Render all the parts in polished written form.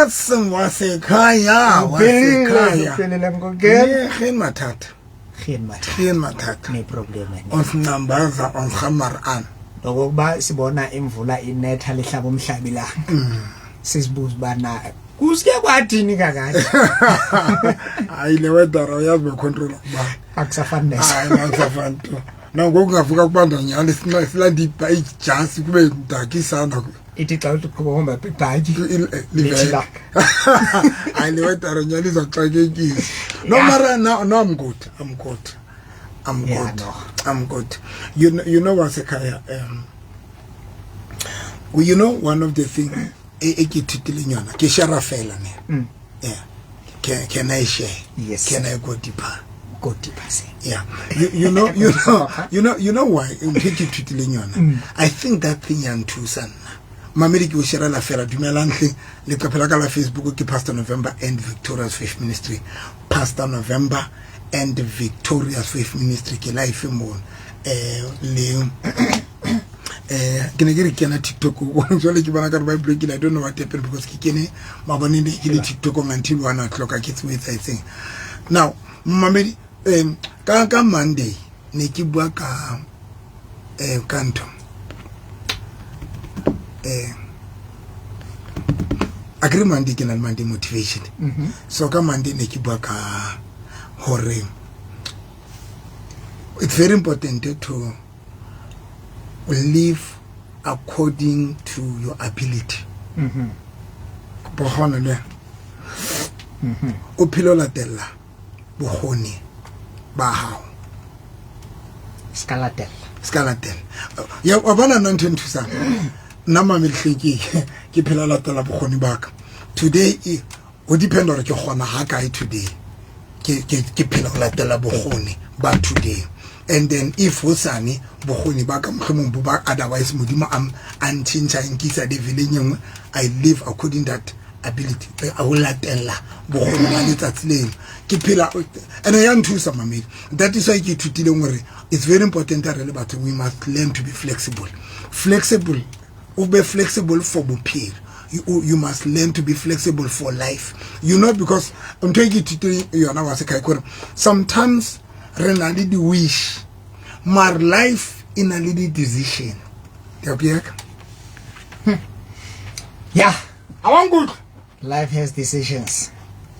Yes, wasekhaya, wasekhaya. Uphelile ngokugena. Nee, geen mathata. Geen mathata. Geen mathata. Nee problem. Ons ncambaza, ons gaan maar aan. Ngokuba sibona imvula inetha lihlaba umhlabi la. Sizibuza bana kusuke kwathini kakade. Hayi, le weather uyazi becontrol kuba. Akusafani neso. Hayi, akusafani tu. Nangoku kungavuka kubanda nyhani, silanda ijasi kube mdakisana. Ithi xa uthi uqhuba uhamba ibhaki. Lithi la. Hayi, le weather nyhani izaxakekisa. No, mara no, I'm good. I'm good. I'm good. No. I'm good. You know wasekhaya, well, one of the thing e ke ithutileng yona, ke share fela ne. Yeah. Can I share? Yes. Can I go deeper? Go deeper se. Yeah. You know why ntho e ke ithutileng yona? I think that thing ya nthusa nna. Mamedi, ke o sharela fela, dumelang hle. Leqephe la ka la Facebook ke Pastor November and Victorious Faith Ministry. Pastor November and Victorious Faith Ministry, ke live mona. Le ke ne ke re kena TikTok, jwale ke bona ka re ba blockile. I don't know what happened, because ke kene mabone ne ke le TikTok until 1 o'clock, a ke tsebe etsahetseng. Now, mamedi, ka Monday ne ke bua ka ntho akere Monday ke na le Monday motivation. So ka Monday ne ke bua ka hore it's very important to live according to your ability. Bokgona le wena o phele o latella bokgoni ba hao. Ska latella. Se ka latela ya wa bona. Nna ntho e nthusang nna, mametlhe, ke phela latela bokgoni ba ka today. Ho depend hore ke kgona ha kae today. Ke phela ho latela bokgoni ba today, and then if hosane bokgoni ba ka mohlomong bo ba otherwise, Modimo a ntšhentšha, nkisa leveleng e nngwe, I live according that ability, a ho latella bokgoni ba letsatsi leno ke phela. And ya nthusa, mamedi. That is why ke ithutileng hore it's very important re le batho, we must learn to be flexible. Flexible, o be flexible for bophelo. You must learn to be flexible for life, because ntho e ke ithutileng yona wa sekai kore sometimes re na le di-wish, mare life e na le di-decision. Ke a pieka. A wa nkutlwa? Life has decisions.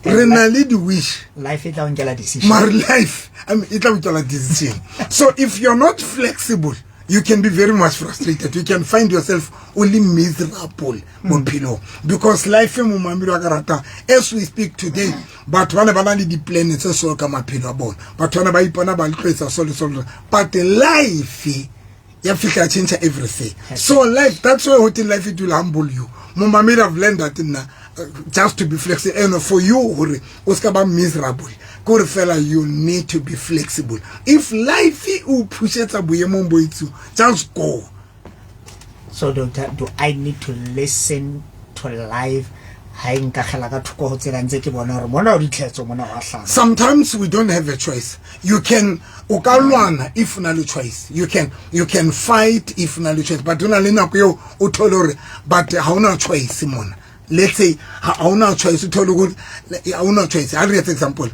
Re na le di-wish. Life e tla o nkela decision. Mare life, I mean, e tla o nkela decision. So if you're not flexible, you can be very much frustrated. You can find yourself only miserable bophelong, because life e momamedi wa ka ratang, as we speak today, batho ba ne ba na le di-plan tse so ka maphelo a bona, batho ba ne ba ipona ba tlo so le so le, but life ya fihla change everything. So life, that's why ho life, it will humble you, momamedi. I've learned that nna, just to be flexible, and for you hore o ska ba miserable, kore fela you need to be flexible. If life e o pushetsa boemong bo itseng, just go. So doctor, do I need to listen to life ha e nkagela ka thoko go tsela ntse ke bona gore mona o ditlhetso mona wa hlaba? Sometimes we don't have a choice. You can, o ka lwana if o na le choice. You can fight if o na le choice, but o na le nako eo o thole hore but ha ona choice mona. Let's say ha ona choice, o thole hore ha ona choice. Ha re etse example,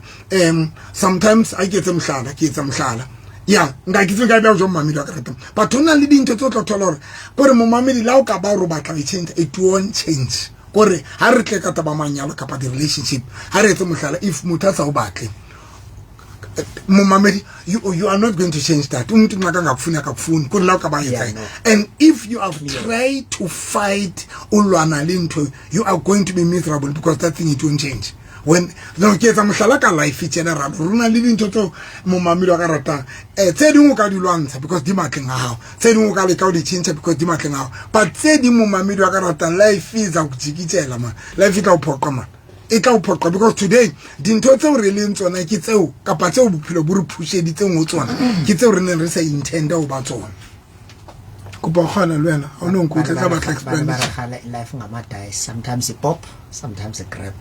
sometimes a ke etse mohlala, ke etsa mohlala ya nka ke tse ka bja jo mamedi wa ka ratang, but ho na le dintho tse o tla thola hore kore momamedi la o ka ba hore o batla ho change, it won't change. Kore ha re tle ka taba manyalo kapa di-relationship, ha re etse mohlala, if motho a sa o batle, momamedi, you are not going to change that. Umuntu nxa kangakufuni, akakufuni, kore la o ka ba Yeah, etsang? No. And if you have tried to fight, o lwana le ntho, you are going to be miserable, because that thing, it won't change. When no, ke etsa mohlala ka life general, rona le dintho tseo, momamedi wa ka ratang, tse dingwe o ka di lwantsha because di matleng a hao, tse dingwe o ka leka o di change because di matleng a hao, but tse ding, momamedi wa ka ratang, life e tsa go jikijela man. Life e tla o phoqa man, e tla o phoqa, because today dintho tseo re leng tsona ke tseo kapa tseo bophelo bo re phusheditseng ho tsona, ke tseo re neng re sa intenda ho ba tsona. Kopa o kgona le wena ha o no nkutlwe, tla batla explanation. Gale life ngama-dice, sometimes e pop, sometimes e crap.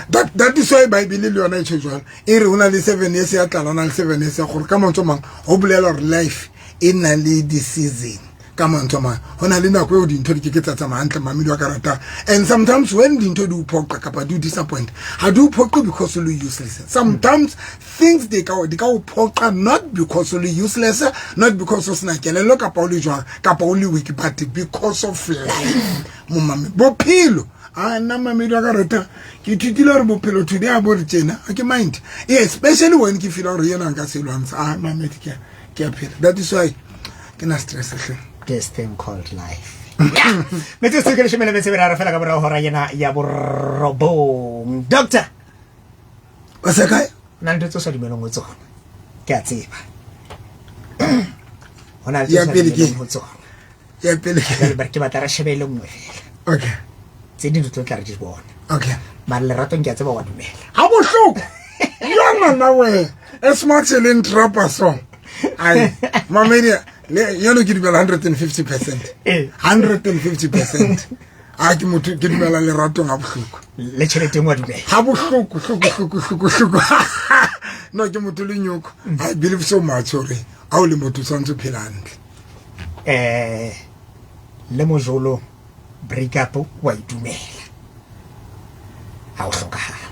That is why Bible le yona e tjho jwalo, e re ho na le 7 years ya tlala, ho na le 7 years ya gore. Ka mantswe a mang, ho bolela hore life e na le di-season. Ka mantswe a mang, ho na le nako eo dintho di ke ke tsa tsamaya hantle, mamedi wa ka ratang. And sometimes when dintho di o phoqa kapa di o disappoint, ha di o phoqe because o le useless. Sometimes things di ka o phoqa not because o le useless, not because o sena kelello kapa o le jwang kapa o le weak, but because of life, momame, bophelo. A nna, mamedi wa ka ratang, ke ithutile gore bophelo today a bo re tjena, a ke mind, yeah, especially when ke feel gore yena nka se lwantsha. A mamedi, ke a phela. That is why ke na stress hle. This thing called life. Metsotso ke 13 fela ka morago hora ena ya 9. Doctor, o se kae? Na le ntho tse o sa dumeleng ho tsona, ke a tseba ho na le Ya tse o sa pele ke- dumeleng ho tsona. Ya pele ke Jwale ke batla re shebe e le nngwe fela. Okay. Tse ding re tlo tla re di bona. Okay. Mare leratong ke a tseba wa dumela. Ha bohloko yo ngwana we, as much e leng trapa so ai mamedi le yeno, ke dumela 150%. 150%. A ke motho ke dumela leratong ha bohloko. Le tjheleteng wa dumela? Ha bohloko, hloko, hloko, hloko, hloko. No, ke motho le nyoko. I believe so much hore ha o le motho o tshwanetse o phela hantle. Le mojolo, break up wa e dumela ha o hlokahala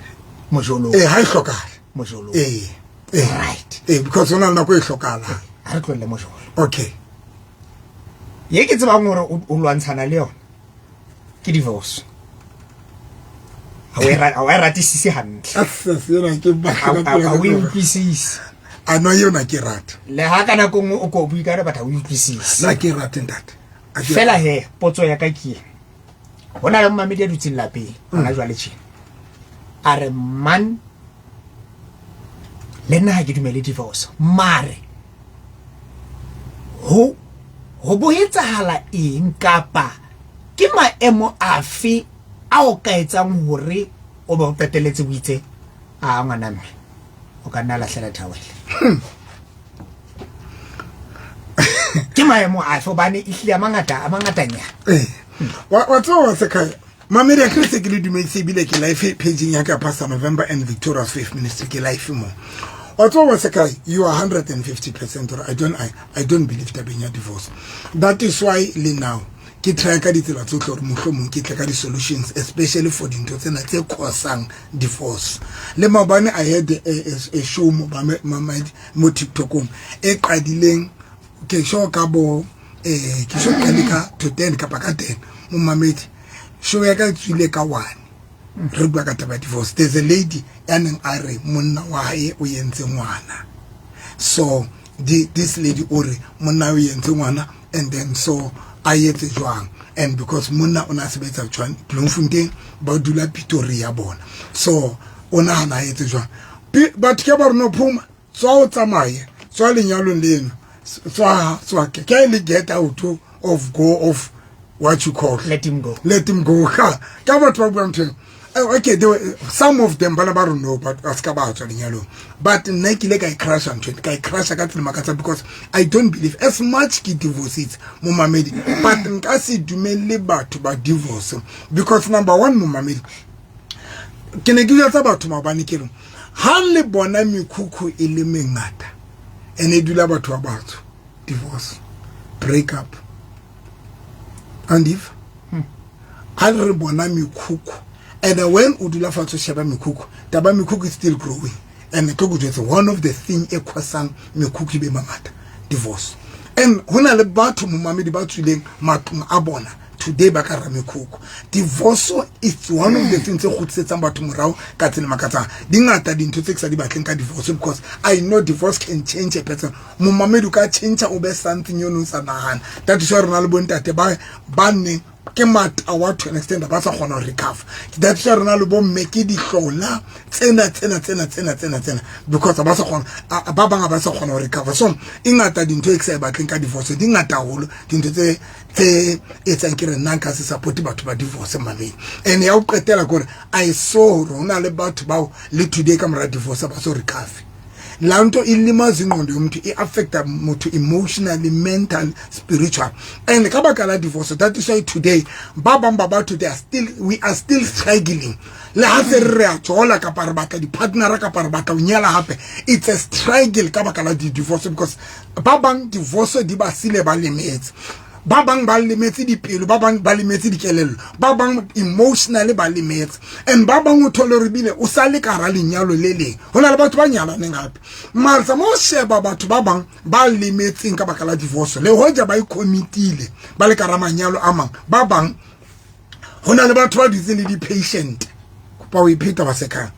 mojolo? Ee, ha e hlokahale. Mojolo. Ee. Right. Ee, because ho na le nako e hlokahalang. Ha re tlohelle mojolo. Okay. Ye ke tsebang hore o lwantshana le yona ke divorce. Ha o e ha o e ratisise hantle. Access ena ke batla ka Ha o e utlwisise. A no, yona ke rata. Le ha ka nako nngwe o ko bue ka batho, ha o e utlwisise. Nna ke rate, ntate. Fela he, potso ya ka ke e ho na le momamedi a dutseng lapeng hona jwale tjena, a re, man, le nna ha ke dumele divorce, mare ho bo etsahala eng kapa ke maemo afe a o ka etsang hore o be o qetelletse o itse, a ngwana mme, o ka nna lahlela towel? Ke maemo afe? Hobane ehlile a mangata, a mangatanyana. Ee, wa tseba, wa sekhaya, mamedi a kreste, ke le dumedise ebile ke live pageng ya ka, Pastor November and Victorious Faith Ministry. Ke live mo. Wa tseba, wa sekhaya, you are 150% or I don't believe tabeng ya divorce. That is why le now ke try ka ditsela tsotlhe gore mohlomong ke tle ka di-solutions, especially for dintho tsena tse causang divorce. Le maobane I had a show mo mamedi mo TikTokong e qadileng, ke sure ka bo ke sure qale ka to 10 kapa ka 10. Momamedi, show ya ka e tswile ka 1, re bua ka taba ya divorce. There's a lady ya neng a re monna wa hae o entse ngwana. So this lady o re monna o entse ngwana, and then so a etse jwang? And because monna o na sebetsa jwang Bloemfontein, ba dula Pretoria bona, so o nahana a etse jwang? Batho ke ba re, no, phuma, tswa o tsamaye, tswa lenyalong leno, tswa, tswa, ke e le get out of, go of what you call Let him go. Let him go. Ka batho ba buang ntho. Okay, there were, some of them bana ba re no, but a ska ba tswa lenyalong. But nna ke ile ka e crasha ntho, ka e crasha ka tsela makatsa, because I don't believe as much ke divorce, momamedi, but nka se dumelle batho ba divorce, because number one, momamedi, ke ne ke jwetsa batho maobane, ke re ha le bona mekhukhu e le mengata ene e dula batho ba batsho, divorce, break up. And if ha re bona mekhukhu, and when o dula fatshe o sheba mekhukhu, taba mekhukhu is still growing. And tlo go jwetsa, one of the thing e causang mekhukhu e be mangata, divorce. And ho na le batho, momamedi, ba tswileng matlong a bona today ba ka ra mekhukhu. Divorce is one of the things tse kgutlisetsang batho morao ka tsela makatsang. Di ngata dintho tse ke sa di batleng ka divorce, because I know divorce can change a person. Momamedi, o ka change, o be something yo no sa nahana. That is why re na le bontate ba neng ke matawa to an extent ba sa kgona ho recover. That's why re na le bomme ke dihlola tsena, tsena, tsena, tsena, tsena, tsena, because ba sa kgona, ba bang ba sa kgona ho recover. So e ngata dintho e ke sa e batleng ka divorce, di ngata haholo dintho tse etsang ke re nna nka se support batho ba divorce mameng. And ya ho qetela ke hore I saw hore ho na le batho bao le today ka mora divorce ba so recover. Laa nto ilimaza ingqondo yomntu, i-affecta motho emotionally, mental, spiritual, and ka baka la divorce. That is why today ba bang ba batho, they are still we are still struggling. Le ha se re a tshola kapa re batla di-partnera kapa re batla ho nyala hape, it's a struggle ka baka la di-divorce, because ba bang divorce di ba sile ba lemetse. Ba bang ba lemetse dipelo, ba bang ba lemetse dikelello, ba bang emotionally ba lemetse, and ba bang o thole hore bile o sa le ka hara lenyalo le leng. Ho na le batho ba nyalaneng hape, mara tsa mo sheba batho ba bang ba lemetseng ka baka la divorce, le hoja ba icommitile ba le ka hara manyalo a mang. Ba bang, ho na le batho ba dutseng le di-patient. Kopa o ipheta ba sekang.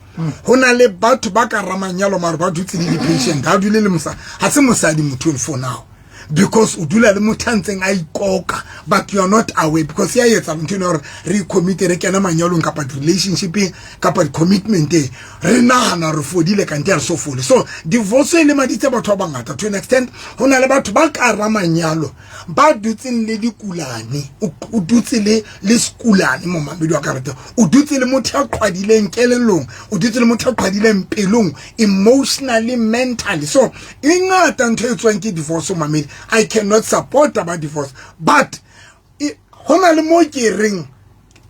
Ho na le batho ba ka hara manyalo, mare ba dutse le di-patient. Ha dule le mosadi, ha se mosadi motho for now, because o dula le motho a ntseng a ikoka, but you are not aware, because ya etsa ntho eno hore re icommite, re kena manyalong kapa di-relationshipeng kapa di-commitmenteng, re nahana re fodile, kante ha re so fole. So divorce e lemaditse batho ba bangata to an extent. Ho na le batho ba ka hara manyalo ba dutseng le dikulane. O dutse le sekulane, momamedi wa karata. O dutse le motho ya qhwadileng kelellong, o dutse le motho ya qhwadileng pelong, emotionally, mentally. So e ngata ntho e tswang ke divorce, mamedi. I cannot support about divorce, but ho na le mo ke reng,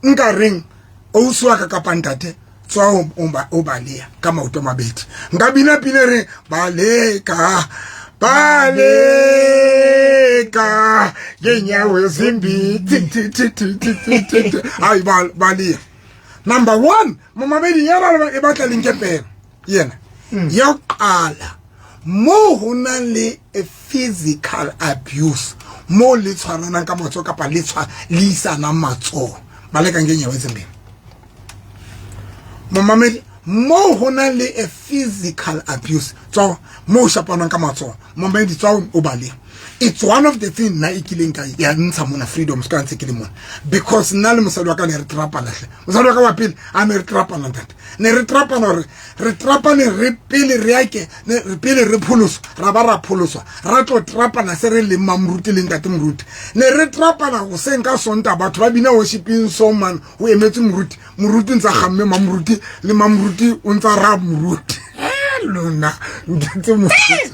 nka reng ausi wa ka kapa ntate, tswa o baleha ka maoto a mabedi. Nka bina pina re baleka, baleka ngenyawo ezimbili. Hayi, baleha. Number one, momamedi, ya ba e batla linkepela yena ya qala mo ho nang le a physical abuse, mo le tshwaranang ka matsoho kapa le tshwa le isanang matsoho, ba lekang ngenyawo ezimbili. Momamedi, mo ho nang le a physical abuse, tswa mo o shapanang ka matsoho, momamedi, tswa o baleha. It's one of the thing nna e kileng ka ya ntsha mona Freedom se ka ntse ke le mona, because nna le mosadi wa ka ne re trapana hle. Mosadi wa ka wa pele a ne re trapana, ntate, ne re trapana gore re trapane re pele re ake re pele re pholoswa, ra ba ra pholoswa, ra tlo trapana se re leng mamoruti le ntate moruti. Ne re trapana goseng ka Sonta, batho ba bina worshiping so man, o emetse moruti, moruti ntse a gamme mamoruti le mamoruti o ntse a raya moruti. Lona ntate moruti,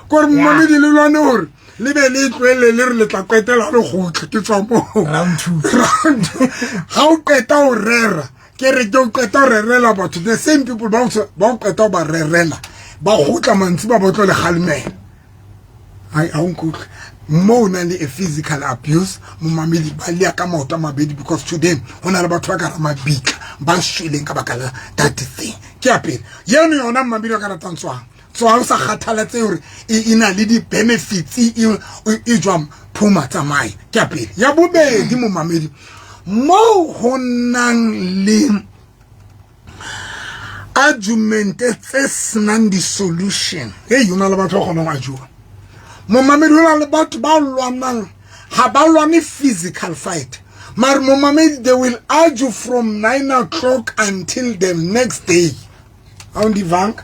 kore momamedi, le lwane gore le be le tlohelle le re le tla qetela le gotlhe. Ke tswa moo. Round two. Round two. Ga o qeta o rera, ke re ke o qeta o rerela batho, the same people ba o qeta o ba rerela, ba gotla mantsi ba botlo le galemela. Ai, a o nkutlwe. Mo o nang le a physical abuse, momamedi, ba lea ka maoto a mabedi, because today ho na le batho ba ka ra mabitla ba shweleng ka baka la that thing. Ke ya pele yeno yona, mmamedi wa ka ratang. Tswang, tswang, o sa kgathalatse hore e na le di-benefits e jwang. Phuma, tsamaye. Ke ya pele. Ya bobedi, momamedi, mo ho nang le argument tse senang di-solution. Hey, o na le batho ba kgonang ho argue, momamedi. Ho na le batho ba lwanang, ha ba lwane physical fight, mare momamedi, they will argue from 9 o'clock until the next day. Ha o ndivanka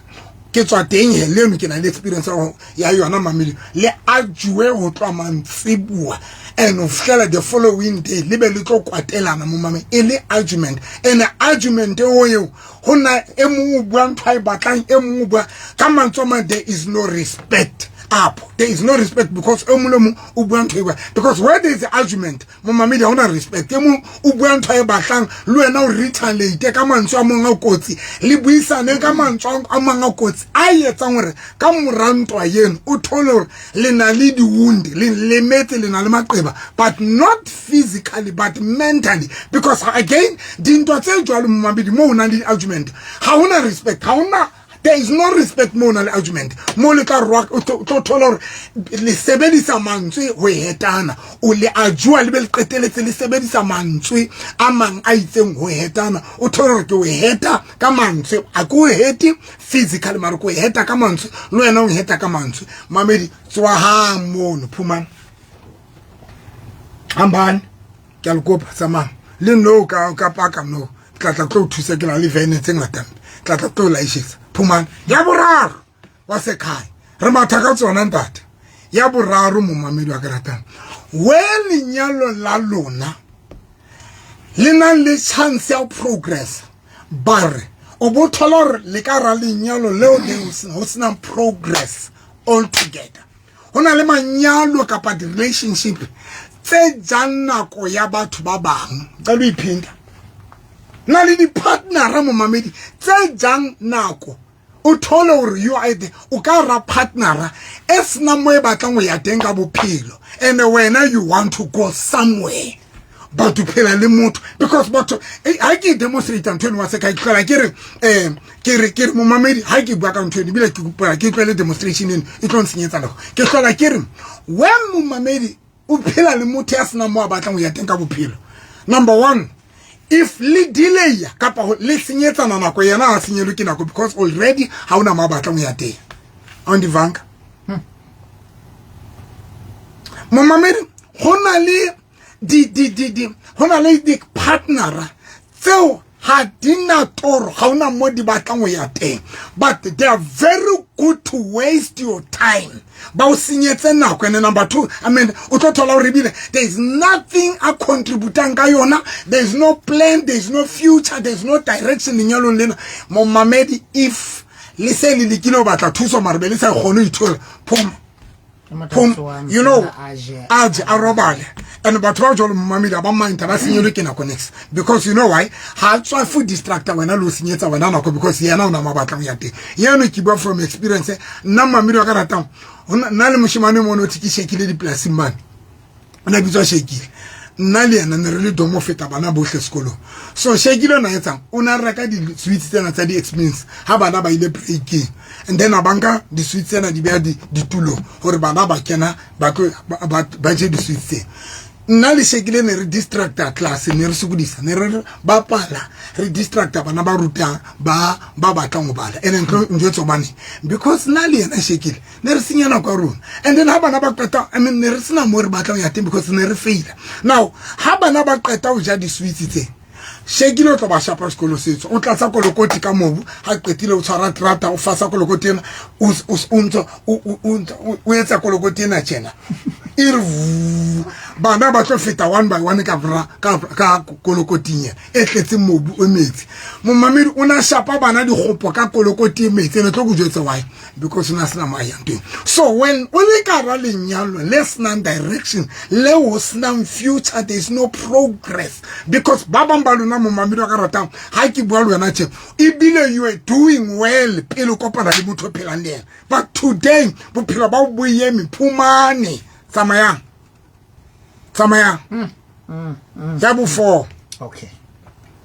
ke tswa teng he, le eno ke na le experience ya yona, mamedi. Le argue ho tloha mantsibuwa and ho fihlela the following day, le be le tlo kwatelana, momamedi, e le argument. And argument eo eo ho na e mong o bua ntho a e batlang, e mong o bua ka mantswe a mang. There is no respect up, there is no respect, because e mong le mong o bua ntho e bua, because where there is argument, momamedi, ha hona respect. E mong o bua ntho a e batlang, le wena o retaliate ka mantswe a mong a kotsi, le buisane ka mantswe a mang a kotsi a etsang hore ka mora ntwa eno o thole hore le na le di-wound, le lemetse, le na le maqeba, but not physically but mentally, because again dintwa tse jwalo, momamedi, mo ho nang le di-argument, ha hona respect, ha hona, there is no respect. Mo na le argument mo le tla roa, o tlo thola hore le sebedisa mantswe ho hetana, o le a jua, le be le qeteletse le sebedisa mantswe a mang a itseng ho hetana. O thole hore ke o heta ka mantswe, a ke o hete physically, mare ke o heta ka mantswe, le wena o heta ka mantswe. Mamedi, tswa ha mono, phumana, hambane, ke a le kopa, tsamayang le no ka paka no tla tla tlo thusa. Ke na le vene tse ngata, tla tla tlo laishetsa. Phumana. Ya boraro wa sekhaya, re matha ka tsona, ntate. Ya boraro, momamedi wa ka ratang, we lenyalo la lona le nang le chance ya progress, ba re o bo thola hore le ka ra lenyalo leo le ho senang progress altogether. Ho na le manyalo kapa di-relationship tse jang nako ya batho ba bang. Ka lo iphinda na le di-partnera, momamedi, tse jang nako. O thole gore you are the o ka ra partnera e senang mo e batlang go ya teng ka bophelo, and wena you want to go somewhere, but o phela le motho because batho ha ke demonstrate ntho eno wa se ka tlola ke re ke re momamedi, ha ke bua ka ntho eno ebile ke kopa ke tlwele demonstration eno e tlo ntshenyetsa nako. Ke hlola ke re when momamedi o phela le motho ya senang mo a batlang ho ya teng ka bophelo, number one, if le delay kapa le senyetsana nako, yena a senyelwe ke nako because already ha ona mo a batlang ho ya teng. On the vanka momamedi, go na le di di di di go na le di partnera tseo ha di na toro, ga ona mo di batlang ho ya teng, but they are very good to waste your time, ba o senyetse nako. And number two, I mean, o tlo thola hore ebile there is nothing a contributang ka yona, there is no plan, there is no future, there is no direction lenyalong lena. Momamedi, if le se le lekile ho batla thuso mare be le sa kgone ho ithola, phoma phom, you know, a je a robale. And batho ba jalo, momamedi, ba mind ba senyelwe ke nako next, because you know why? Ha tswa fo distractor wena le o senyetsa wena nako because yena o na ma batlang ya teng. Yeno ke bua from experience. Nna mamedi wa ka ratang, nna le moshemane mo no ke shekile dipolasing mane, o ne bitswa Shekile. Nna le yena ne re le domo feta bana bohle sekolong. So Shekile o na etsang? O na reka di-sweets tsena tsa di-experience ha bana ba ile breaking, and then a banka di-sweets tsena di beya ditulong gore bana ba kena ba tlo ba je di-sweets tsena. Nna le Shekile ne re distracta class, ne re sokodisa, ne re bapala, re distracta bana ba rutang ba ba batlang ho bala. And ntlo njwetse hobane because nna le yena Shekile ne re senya nako ya rona. And then ha bana ba qeta, I mean, ne re sena mo re batlang ho ya teng because ne re faila. Now ha bana ba qeta ho ja di-sweets tse, Shekile o tlo ba shapa sekolo setso, o tlatsa kolokoti ka mobu. Ha qetile, o tshwara trata, o fasa kolokoti ena, o ntso o etsa kolokoti ena tjena e re vuu. Bana ba tlo feta one by one ka ka kolokoting ena e tletseng mobu o metsi. Momamedi, o na shapa bana dikgopo ka kolokoti e metsi ene. Tlo ko jwetse why? Because o na sena mo a yang teng. So when o le ka ra lenyalo le senang direction, le o senang future, there is no progress, because ba bang ba lona, momamedi wa ka ratang, ha ke bua le wena tje, ebile you are doing well pele o kopana le motho o phelang le yena, but today bophelo ba bo eme. Phumane, tsamayang, tsamayang. Ya bo four. Okay.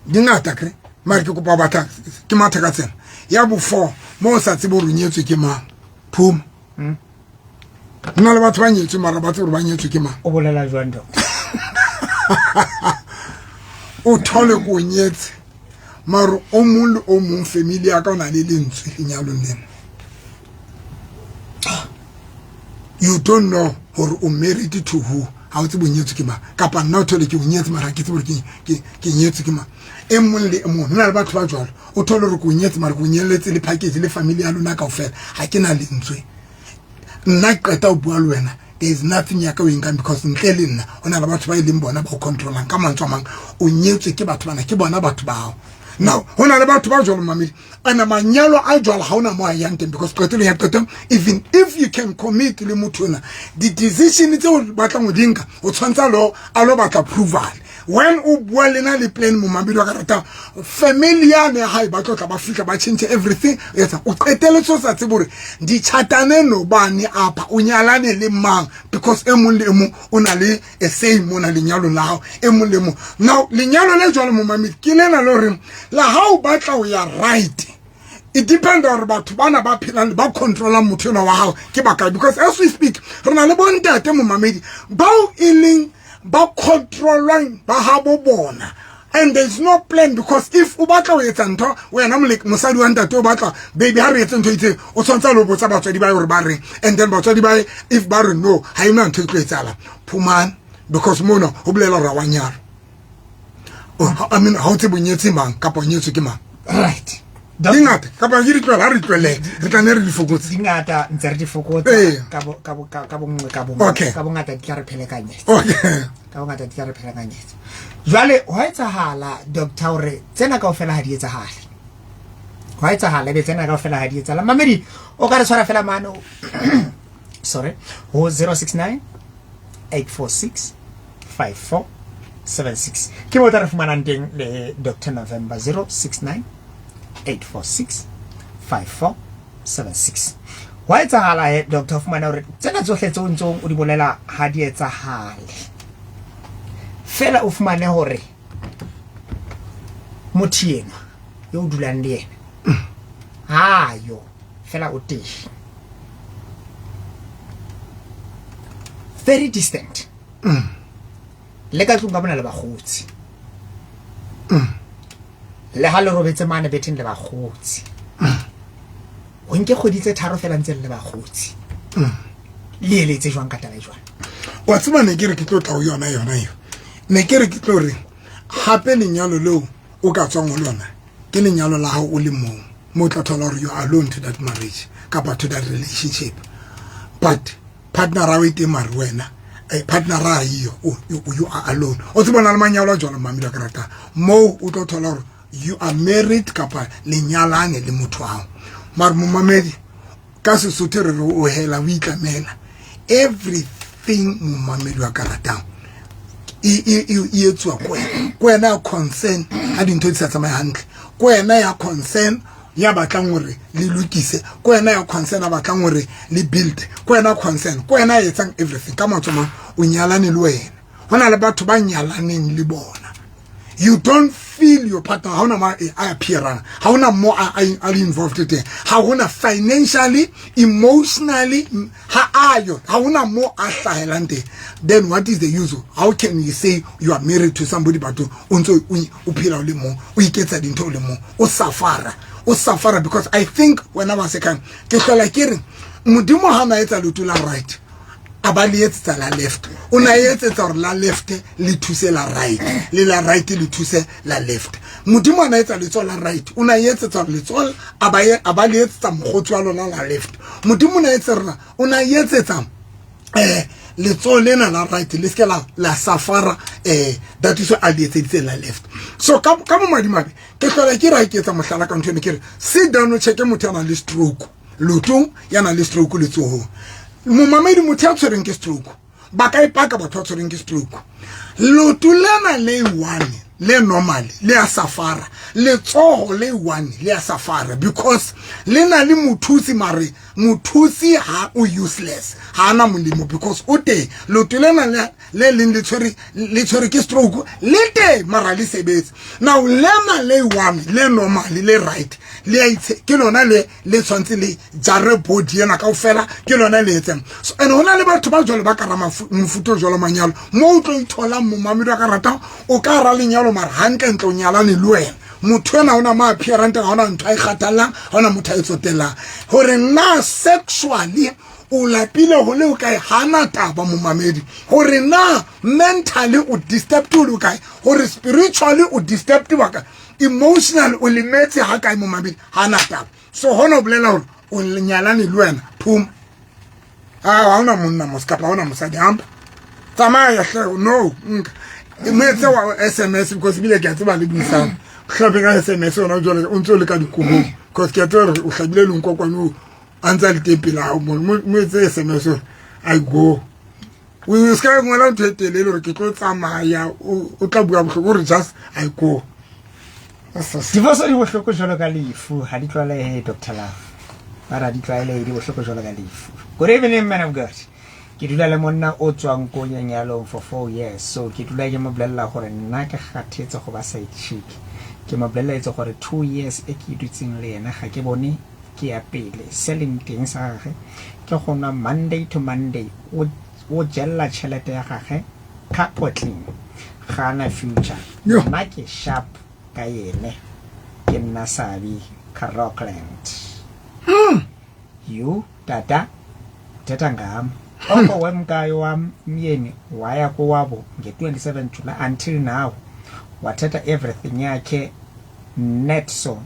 Di ngata kre, mare ke kopa batla ke matha ka tsena. Ya bo four, mo o sa tsebe hore o nyetswe ke mang, phuma. Ho na le batho ba nyetswe mara ba tsebe hore ba nyetswe ke mang. O bolela jwang, doctor? O thole ko o nyetse mare o mong le o mong family ya ka o na le lentswe lenyalong lena. You don't know hore o married to who, ha o tsebe o nyetswe ke mang. Kapa nna o thole ke o nyetse mara ha ke tsebe hore ke nyetswe ke mang. E mong le e mong, ho na le batho ba jwalo. O thole hore ke o nyetse mara ke o nyelletse le package le family ya lona kaofela, ha ke na lentswe. Nna ke qeta ho bua le wena, there is nothing ya ka o e nkang because ntle le nna ho na le batho ba e leng bona ba o controlang. Ka mantswe a mang, o nyetswe ke batho bana, ke bona batho bao. Now ho na le batho ba jwalo, mamedi, ana manyalo a jwalo ha ona mo a yang teng because qetelo ya qeto, even if you can commit le motho ona, di-decision tse o batlang ho di nka, o tshwanetse a lo batla approval. When o bua lena le plan, momamedi wa ka ratang, family yane ya hae ba tlo tla ba fihla ba change everything. Etsa o qeteletse o sa tsebe hore ditjhatane nobane apa, o nyalane le mang, because e mong le e mong o na le a say mona lenyalong la hao, e mong le mong. Now lenyalo le jwalo, momamedi, ke lena le horeng la ha o batla ho ya right, it depend hore batho bana ba phelang ba controlang motho enwa wa hao ke bakae. Because as we speak, re na le bontate, momamedi, bao e leng ba controlwang ba habo bona, and there is no plan. Because if o batla ho etsa ntho wena mosadi wa ntate, o batla, baby, ha re etse ntho e itseng, o tshwanetse a lo botsa batswadi ba hore ba reng, and then batswadi ba if ba re no, ha ena ntho e tlo etsahala. Phumane, because mona ho bolela hore ha wa nyalwa. I mean, ha o tsebe o nyetse mang kapa o nyetswe ke mang. Right. Di ngata kapa ke di tlohela? Ha re tlohele, re tla ne re di fokotse. Di ngata, ntse re di fokotsa. Ka bonngwe ka bonngwe. Ka bongata di tla re phelekanyetsa. Ka bongata di tla re phelekanyetsa. Jwale hwa etsahala, doctor, hore tsena kaofela ha di etsahale. Hwa etsahala ebe tsena kaofela ha di etsahala. Mamedi, o ka re tshwara fela mane, sorry, ho 069 846 5476, ke mo tla re fumanang teng le Dr November, 069 846 54. 76. Hwa etsahala he doctor o fumana hore tsena tsohle tseo ntsong o di bolela ha di etsahale. Fela o fumane hore motho enwa yo o dulang le yena ha yo fela o teng very distant le ka tlung ka bona le bakgotsi le ha le robetse mane betheng le bakgotsi o nke kgwedi tse tharo fela ntse le bakgotsi le eletse jwang ka taba e jwang wa tseba ne ke re ke tlo tla ho yona yona eo ne ke re ke tlo re gape lenyalo leo o ka tswang ho lona ke lenyalo la gago o le mong mo o tla thola gore you are alone to that marriage kapa to that relationship but partner a o e teng mare wena partner a iyo you are alone o tse bona le manyalo a jalo mamedi wa ke rata moo o tlo thola gore you are married kapa lenyalane le motho ao mare momamedi ka sesotho re re o hela o itlamela everything momamedi wa ka ratang e etsuwa ko wena ko wena ya concern ha dintho di sa tsamaye hantle ko wena ya concern ya batlang hore le lokise ko wena ya concern a batlang hore le build ko wena concern ko wena ya etsang everything ka mantswe mang o nyalane le wena ho na le batho ba nyalaneng le bona you don't feel your partner ha hona mo a appearang ha hona mo a le involved teng ha hona financially emotionally ha ayo ha hona mo a hlahelang teng then what is the use how can you say you are married to somebody but o ntse o phela o le mong o iketsa dintho o le mong o safara o safara because I think wena wa sekang ke hlola ke re modimo ha na etsa leoto la right a ba le etsetsa la left o na etsetsa gore la left le thuse la right le la right le thuse la left modimo a na etsa letsoho la right o na etsetsa gore letsoho a ba le etsetsa mokgotsi wa lona la left modimo o na etsa rona o na etsetsa letsoho lena la right le seke la safara that is a le etseditse la left so ka bomadimabe ke hlola ke ra ke etsa mohlala ka ntho ene ke re sit down o checke motho ya nang le stroke leotong ya nang le stroke letsohong momamedi motho ya tshwereng ke stroke ba ka ipaka batho ba tshwereng ke stroke leoto lena le one le normal le ya safara letsoho le one le ya safara because le na le mothusi mare mothusi ha o useless ha ana molemo because o teng leoto lena le leng le tshwere ke stroke le teng mara le sebetse now lena le one le normal le right le a itse ke lona le le tshwantse le jare body ena kaofela ke lona le etseng so and hona le batho ba jwalo ba ka ra mofuta o jwalo manyalo mo o tlo itholang momamedi wa ka ratang o ka ra lenyalo mara hantle ntle o nyalane le wena motho ena ona mo appearant ga ona ntho a e kgathallang ga ona motho a e tsotellang gore na sexually o lapile go le o kae ga na taba momamedi gore na mentally o disturbed o le o kae gore spiritually o disturbed wa kae emotional o lemetse ga kae momamedi ga na taba so gona o bolela gore o nyalane le wena phuma a ga ona monna mos kapa ga ona mosadi hampa tsamaya hle no nka mo etse wa SMS because ebile ke a tseba le buisana hlabe ka SMS ona jwale o ntse o le ka dikobong because ke a tseba gore o hlabile lenkokwane o a ntse a le teng pele gago mo etse SMS gore I go o se ka ngwala ntho e telele gore ke tlo tsamaya o tla bua bohloko gore just I go. Divorce di bohloko jwalo ka lefu ha di tlwalehe Dr. Love ba ra di tlwaelehe di bohloko jwalo ka lefu. Good evening man of God. Ke dula le monna o tswang ko lenyalong for 4 years so ke dula ke mo bolella gore nna ke kgathetse go ba side chick. Ke mo boleletse gore 2 years e ke dutseng le yena ga ke bone ke ya pele se leng teng sa gage ke go nwa Monday to Monday o o jella tšhelete ya gage ka potleng ga ana future nna ke sharp ka yene ke nna Sabi ka Rockland. You tata uthetha ngam oko wemkayo wam myeni waya kowabo nge-27 July until now wathatha everything yakhe net so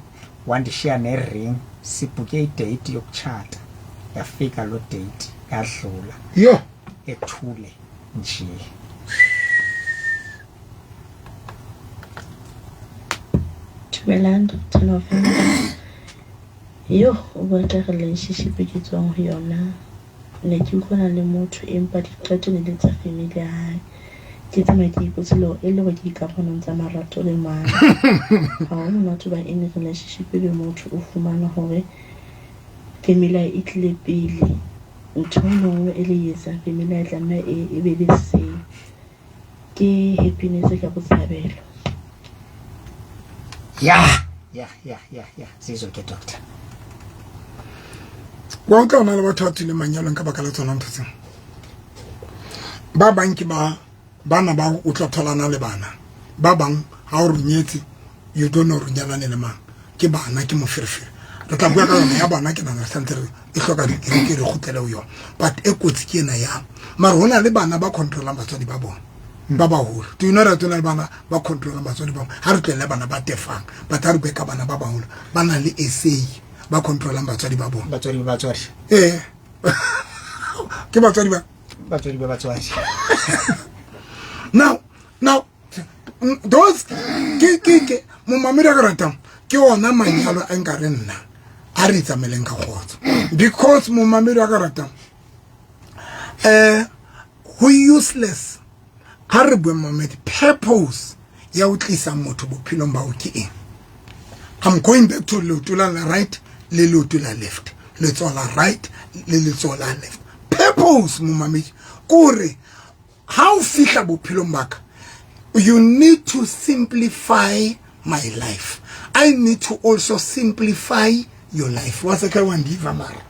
wandishiya ne-ring sibhuke idate yokutshata yafika loo date yadlula yho ethule nje. Dumelang Dr. November. Yo, o bua ka relationship e ke tswang ho yona. Ne ke utlwana le motho empa diqeto ne le tsa family ya hae. Ke tsamaya ke ipotse le hore e le hore ke dikamanong tsa marato le mang. Ha ho monate hoba in relationship le motho o fumana hore Family ya hae e tlile pele. Ntho e nngwe le nngwe e le e etsang family ya hae e tlameha e be le say. Ke Happiness ka Botshabelo. Ya, ya, ya, ya, ya. Zizo ke doctor. Wa utlwa hona le batho ba tswileng manyalong ka baka la tsona ntho tseo. Ba bang ke ba bana ba o tla tholana le bana. Ba bang ha o re nyetse you don't know re nyalane le mang. Ke bana ke moferefere. Re tla bua ka yona ya bana ke nana santse re e hloka re ke re kgutlele ho yona. But e kotsi ke ena ya. Mara hona le bana ba controlang batswadi ba bona. Ba baholo. Do you know that hona le bana ba controlang batswadi ba bona? Ha re tlohelle bana ba tefang. But ha re bue ka bana ba baholo ba nang le essay ba controlang batswadi ba bona. Batswadi ba batswadi. Eh. Ke batswadi ba batswadi ba batswadi. Now, now those ke ke ke momamedi a ke ratang ke ona manyalo a nka re nna a re tsamaeleng ka kgotso because momamedi a ka ratang eh ho useless ha re bue momamedi purpose ya ho tlisa motho bophelong ba o ke eng. I'm going back to leoto la right le leoto la left, letsoho la right le letsoho la left. Purpose momamedi kore ha o fihla bophelong ba ka, you need to simplify my life. I need to also simplify your life. Wa se ka wa ndiva mara.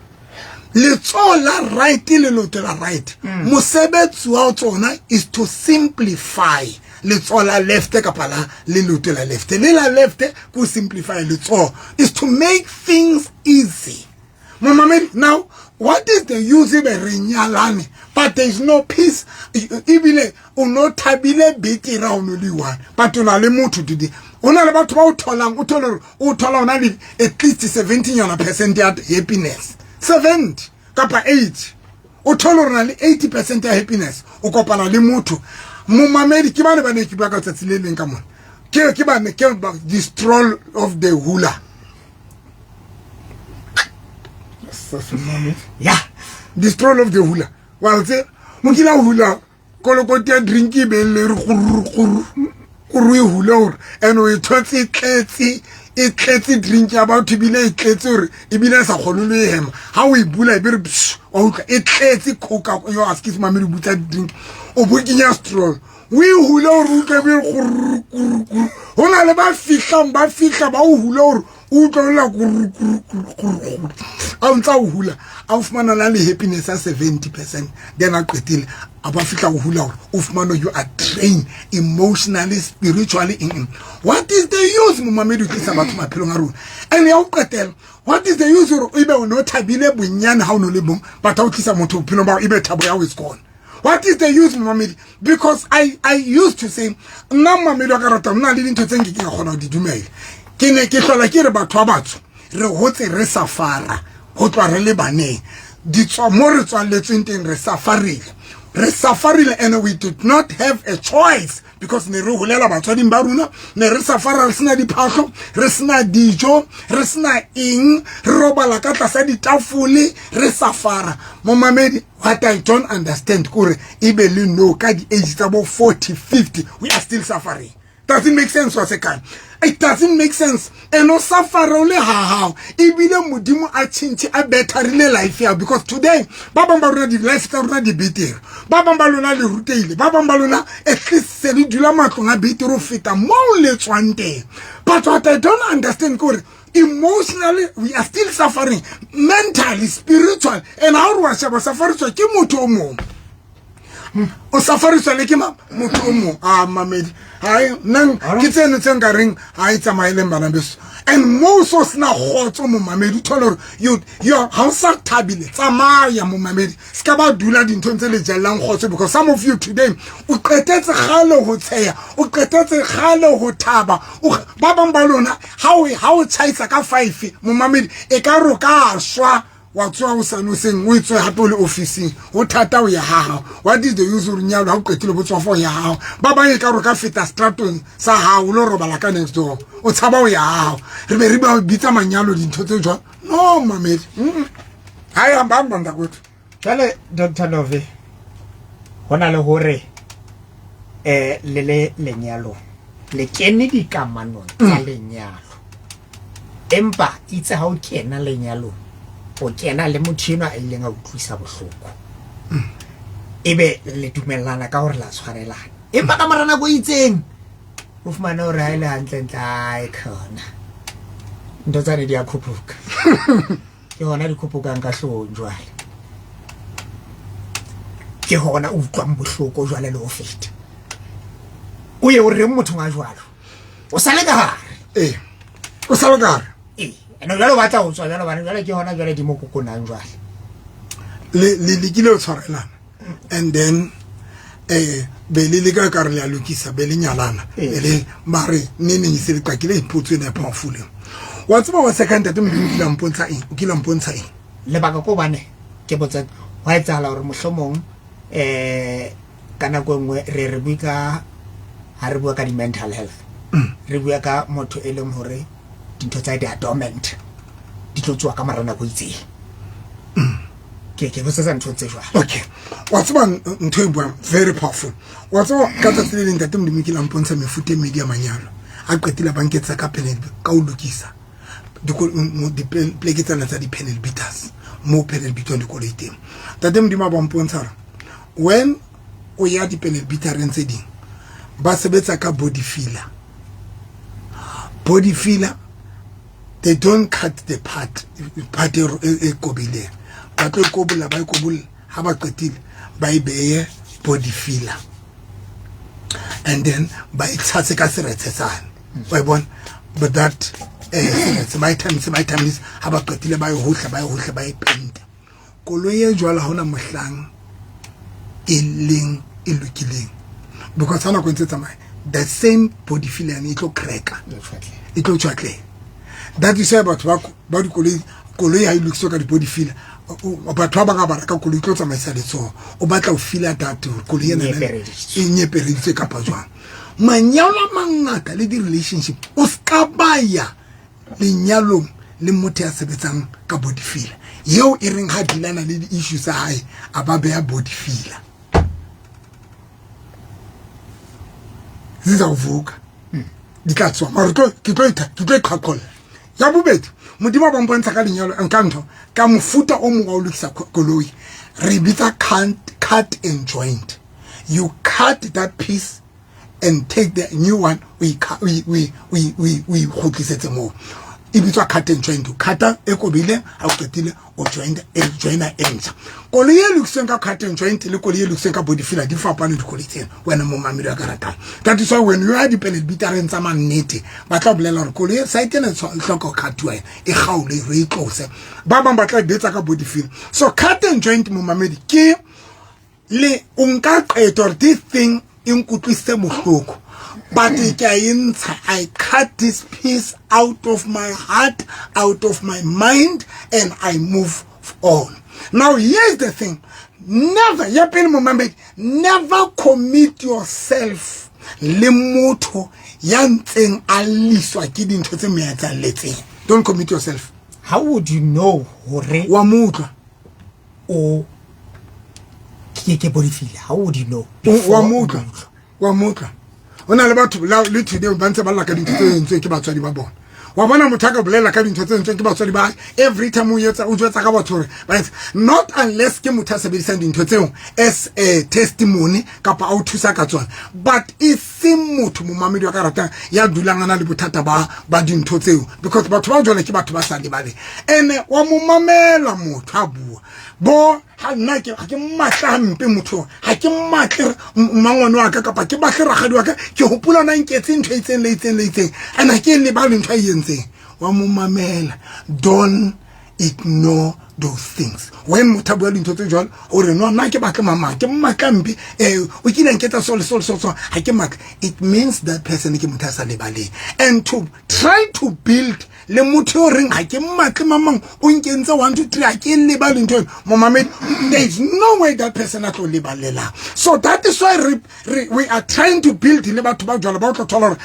Letsoho la right le leoto la right. Mosebetsi wa tsona is to simplify letsoho la left kapa la le leoto la left. Le la left ko simplify letsoho is to make things easy. Momamedi, now what is the use ebe re nyalane but there is no peace? Ebile o no thabile betere ha o no le one, but o na le motho today. O na le batho ba o tholang, o thole hore o thola ona le at least 70 nyana percent ya happiness, 70 kapa 80. O thole hore na le 80% ya happiness, o kopana le motho. Momamedi, ke bane ba ne ke bua ka tsatsi le leng ka mona. Ke ke bane ke the stroll of the hula. Ya, the stroll of the hula. Wa tse mo kila hula kolokoti ya drink e be le re gurr gurr gurr e hula hore and o e thotse tletse e tletse drink ya batho ebile e tletse hore ebile e sa kgone le e hema. Ha o e bula e be re psh, wa utlwa e tletse coca yo excuse mamedi butsa drink o bo kenya stroll o e hule hore utlwe be gurr gurr gurr. Ho na le ba fihlang ba fihla ba o hule hore o utlwa la gurr gurr gurr gurr. A o ntsa o hula a o fumana na le happiness ya 70%, then a qetile a ba fihla o hula hore o fumana you are trained emotionally, spiritually. In what is the use momamedi o tlisa batho maphelong a rona? And ya o qetela, what is the use hore ebe o no thabile bonyane ha o no le bong, but ha o tlisa motho bophelong ba ebe thabo ya ho is gone. What is the use momamedi? Because I used to say nna momamedi wa ka rata nna le dintho tse nke ke kgona ho di dumela. Ke ne ke hlola ke re batho ba batsho re hotse re safara ho tloha re le baneng. Ditswa mo re tswalletsweng teng re safarile. Re safarile and we did not have a choice because ne re holela batswading ba rona, ne re safara re sena diphahlo, re sena dijo, re sena eng, re robala ka tlasa ditafole, re safara. Momamedi, what I don't understand kore ebe le no ka di age tsa bo 40, 50 we are still suffering. Doesn't make sense wa sekang. It doesn't make sense. And o suffer o le ha hao. Ebile Modimo a tjhentjhe a betterile life ya, because today ba bang ba rona di life tsa rona di betere. Ba bang ba lona le rutehile. Ba bang ba lona at least se le dula matlong a betere ho feta moo le tswang teng. But what I don't understand kore emotionally we are still suffering, mentally, spiritual, and how re wa sheba sufferiswa ke motho o mong. O sufferiswa le ke motho o mong. A mamedi, hai nna ke tseno tse nka reng ha e tsamaeleng bana beso. And mo so sena kgotso momamedi, o thole hore you ha o sa thabile, tsamaya momamedi. Se ka ba dula dinthong tse le jellang kgotso, because some of you today o qetetse kgale ho tsheya, o qetetse kgale ho thaba. Ba bang ba lona ha o tjhaisa ka 5 momamedi e ka re o ka shwa wa tsoha o sa noseng, o etswe hape o le ofising, ho thata ho ya ha hao. What is the use hore nyalo ha o qetile bo tswa for ya hao? Ba bang e ka re ka feta stratong sa hao o lo robala ka next door, o tshaba ho ya ha hao. Re be re ba bitsa manyalo dintho tse jwang? No mamedi. Ha e hamba hamba ntakwethu. Jwale Dr. Love, ho na le hore le le lenyalo le kene dikamanong tsa lenyalo, empa itse ha o kena lenyalong O kena le motho enwa a ileng a utlwisa bohloko, ebe le dumellana ka hore la tshwarelana, empa ka mora nako e itseng o fumane hore ha e le hantlentle, ai khona ntho tsane di a khuphuka, ke hona di khupukang ka hloohong. Jwale ke hona o utlwang bohloko jwale le ho feta. O ye o reng mothong a jwalo? O sale ka hare. Ee, o sale ka hare. Ee, ene jwale o batla ho tswa jwale, bane jwale ke hona jwale di mo kokonang jwale. Le lekile ho tshwarelana and then be le leka ka re le a lokisa, be le nyalana, be le mare ne neng se le qakile ipotso ena e powerful eo. Wa tseba, wa second, ntate Modimo o kile a mpontsha eng? O kile a mpontsha eng? Lebaka ko bane ke botsa, hwa etsahala hore mohlomong ka nako e nngwe re bue ka, ha re bua ka di-mental health, re bua ka motho e leng hore dintho tsa di a dormant, di tlo tsoa ka mora nako e itseng. Ke botsetsa ntho tse jwalo. Okay, wa tseba ntho e buang very powerful. Wa tseba, ka tsatsi le leng, ntate Modimo kile a mpontsha mefuta e mmedi ya manyalo. A qetile ba nketsa ka pele ka ho lokisa dipleke tsena tsa di-panel beaters, mo panel beatwang dikoloi teng. Ntate Modimo a ba mpontsha hore when o ya di-panel beatereng tse ding, ba sebetsa ka body filler. Body filler, they don't cut the part e kobileng. Ba tlo e kobolla, ba e kobolla, ha ba qetile ba e beye body filler and then ba e tshase ka seretse sane, wa e bona? But that seretse ba e thamise, ba e thamise, ha ba qetile ba e hohla, ba e hohla, ba e penta. Koloi e jwalo ha hona mohlang e leng e lokileng, because ha nako e ntse tsamaya, the same body filler yane e tlo cracka, e tlo tjwatleha. That is why batho ba dikoloi, koloi ha e lokiswe ka di-body filler, batho ba bang ha ba reka koloi, tlo tsamaisa letsoho, o batla ho feela that hore koloi ena e nyepereditswe kapa jwang. Manyalo a mangata le di-relationship, o ska ba ya lenyalong le motho ya sebetsang ka body filler eo e reng ha dealana le di-issue tsa hae a ba beha body filler, zizawuvuka, di tla tswa. Mare ke tlo iqhaqholla. Ya bobedi, Modimo a ba mpontsha ka lenyalo, nka ntho ka mofuta o mongwe wa ho lokisa koloi, re bitsa cut and joint. You cut that piece and take the new one, o ikgutlisetse moo. E bitswa cut and joint. O cuta e kobile, ha o qetile o joint e, joina e ntjha. Koloi e lokisweng ka cut and joint le koloi e lokisweng ka body filler di fapane dikoloi tsena, wena momamedi wa ka ratang. That is why when you are di-panel beatereng tsa mannete, ba tla bolela hore koloi e side ena e hloka ho cutiwa, e kgaolwe, re e tlose. Ba bang ba tla e betsa ka body filler. So cut and joint, momamedi, ke le o nka qeto hore this thing e nkutlwisitse bohloko, but ke a e ntsha. I cut this piece out of my heart, out of my mind, and I move on. Now here's the thing. Never, ya pele, momamedi, never commit yourself le motho ya ntseng a liswa ke dintho tse mo etsahalletseng. Don't commit yourself. How would you know hore wa mo utlwa o ke body filler? How would you know? Wa mo utlwa, wa mo utlwa. Ho na le batho le today ba ntse ba lla ka dintho tse entsweng ke batswadi ba bona. Wa bona, motho a ka bolela ka dintho tse entsweng ke batswadi ba hae every time, o etsa, o jwetsa ka batho hore ba etsa, not unless ke motho a sebedisang dintho tseo as a testimony kapa a o thusa ka tsona, but e seng motho, momamedi wa ka ratang, ya dulang a na le bothata ba dintho tseo, because batho ba jwale ke batho ba sa lebaleng. Ene wa mo mamela motho a bua bo ha nna ke ha ke mmatla hampe motho, ha ke mmatle mmangwane wa ka kapa ke batle rakgadi wa ka, ke hopola na nketse ntho e itseng le itseng le itseng, and ha ke lebale ntho a e entseng. Wa mo mamela. Don't ignore those things when motho a bua dintho tse jwalo, o re, "No, nna ke batle mama, ke mmatla mpe, o kile nketsa so le so le so so, ha ke matle." It means that person ke motho a sa lebaleng. And to try to build le motho yo reng ha ke mmatle mamang, o nkentse 1 2 3, ha ke lebale ntho eno, momamedi, there is no way that person a tlo lebalelang. So that is why we are trying to build le batho ba jwalo, ba o tlo thola hore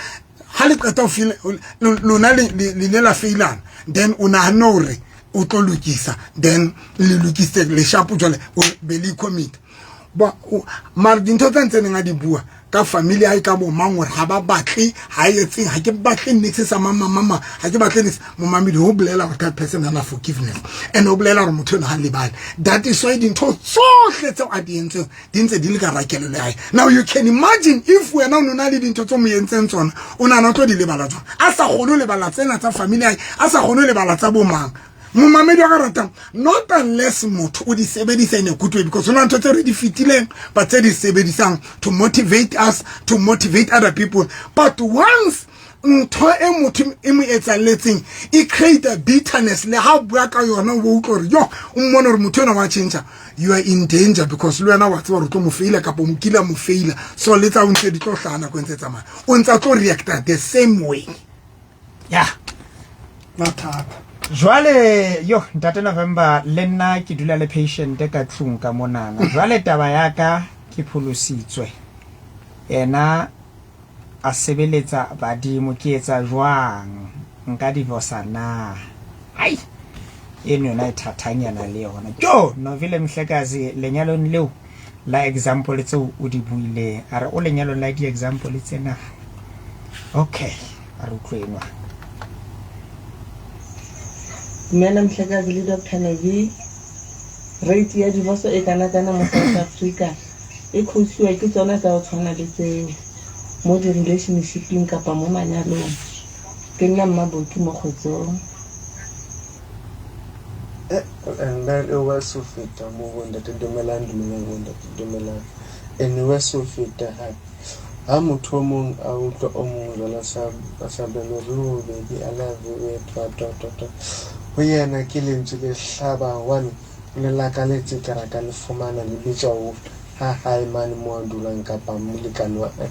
ha le qeta ho feel lona le le la failana, then o nahanne hore o tlo lokisa, then le lokisitse leshapo, jwale o be le commit. Mara dintho tse ntse neng a di bua. Ka family ya hae, ka bo mang, hore ha ba batle, ha e etseng, ha ke batle niks sa mama mama, ha ke batle niks. Momamedi, ho bolela hore that person hana forgiveness and ho bolela hore motho eno ha lebale. That is why dintho tsohle tseo a di entseng di ntse di le ka rakelelo ya hae. Now you can imagine if wena o ne o na le dintho tse mo entseng tsona, o nahana o tlo di lebala jwang? A sa kgone ho lebala tsena tsa family ya hae, a sa kgone ho lebala tsa bo mang. Momamedi wa ka ratang, not unless motho o di sebedisa in a good way, because ho na ntho tse re di fetileng, but tse di sebedisang to motivate us, to motivate other people. But once ntho e motho e mo etsalletseng e create a bitterness, le ha bua ka yona o bo utlwa hore yo o mmone hore motho ena wa change, you are in danger, because le wena wa tseba hore o tlo mo faila kapa o mokile mo faila. So le tsa o ntse di tlo hlaha nako e ntse tsamaya, o ntse a tlo reacta the same way. Mathata. Jwale yo, ntate November, le nna ke dula le patient ka tlung ka monana. Jwale taba ya ka, ke pholositswe, ena a sebeletsa badimo. Ke etsa jwang? Nka divorca na? Ai, eno yona e thathanyana le yona. Jo Novile Mhlekazi, lenyalong leo la example tseo o di buileng, a re o lenyalong la di-example tsena. Okay, a re utlwenwa. Dumela Mhlekazi le Dr Novi. Rate ya divorce e kana-kana mo South Africa e causiwa ke tsona tsa go tshwana le tseo mo di-relationshipeng kapa mo manyalong. Ke nna Mmaboki mo Kgotsong. And then e worse ho feta mo bo ntate. Dumelang, dumelang bo ntate, dumelang. And e worse ho feta hape ha motho o mong a utlwa o mong jwalo a sa bele re, "Oh baby, I love you," e twa twa twa twa ho yena ke lentswe le hlaba one le lakaletse ka ra ka le fumana le bitswa ho ha hae mane mo a dulang kapa molekane wa hae,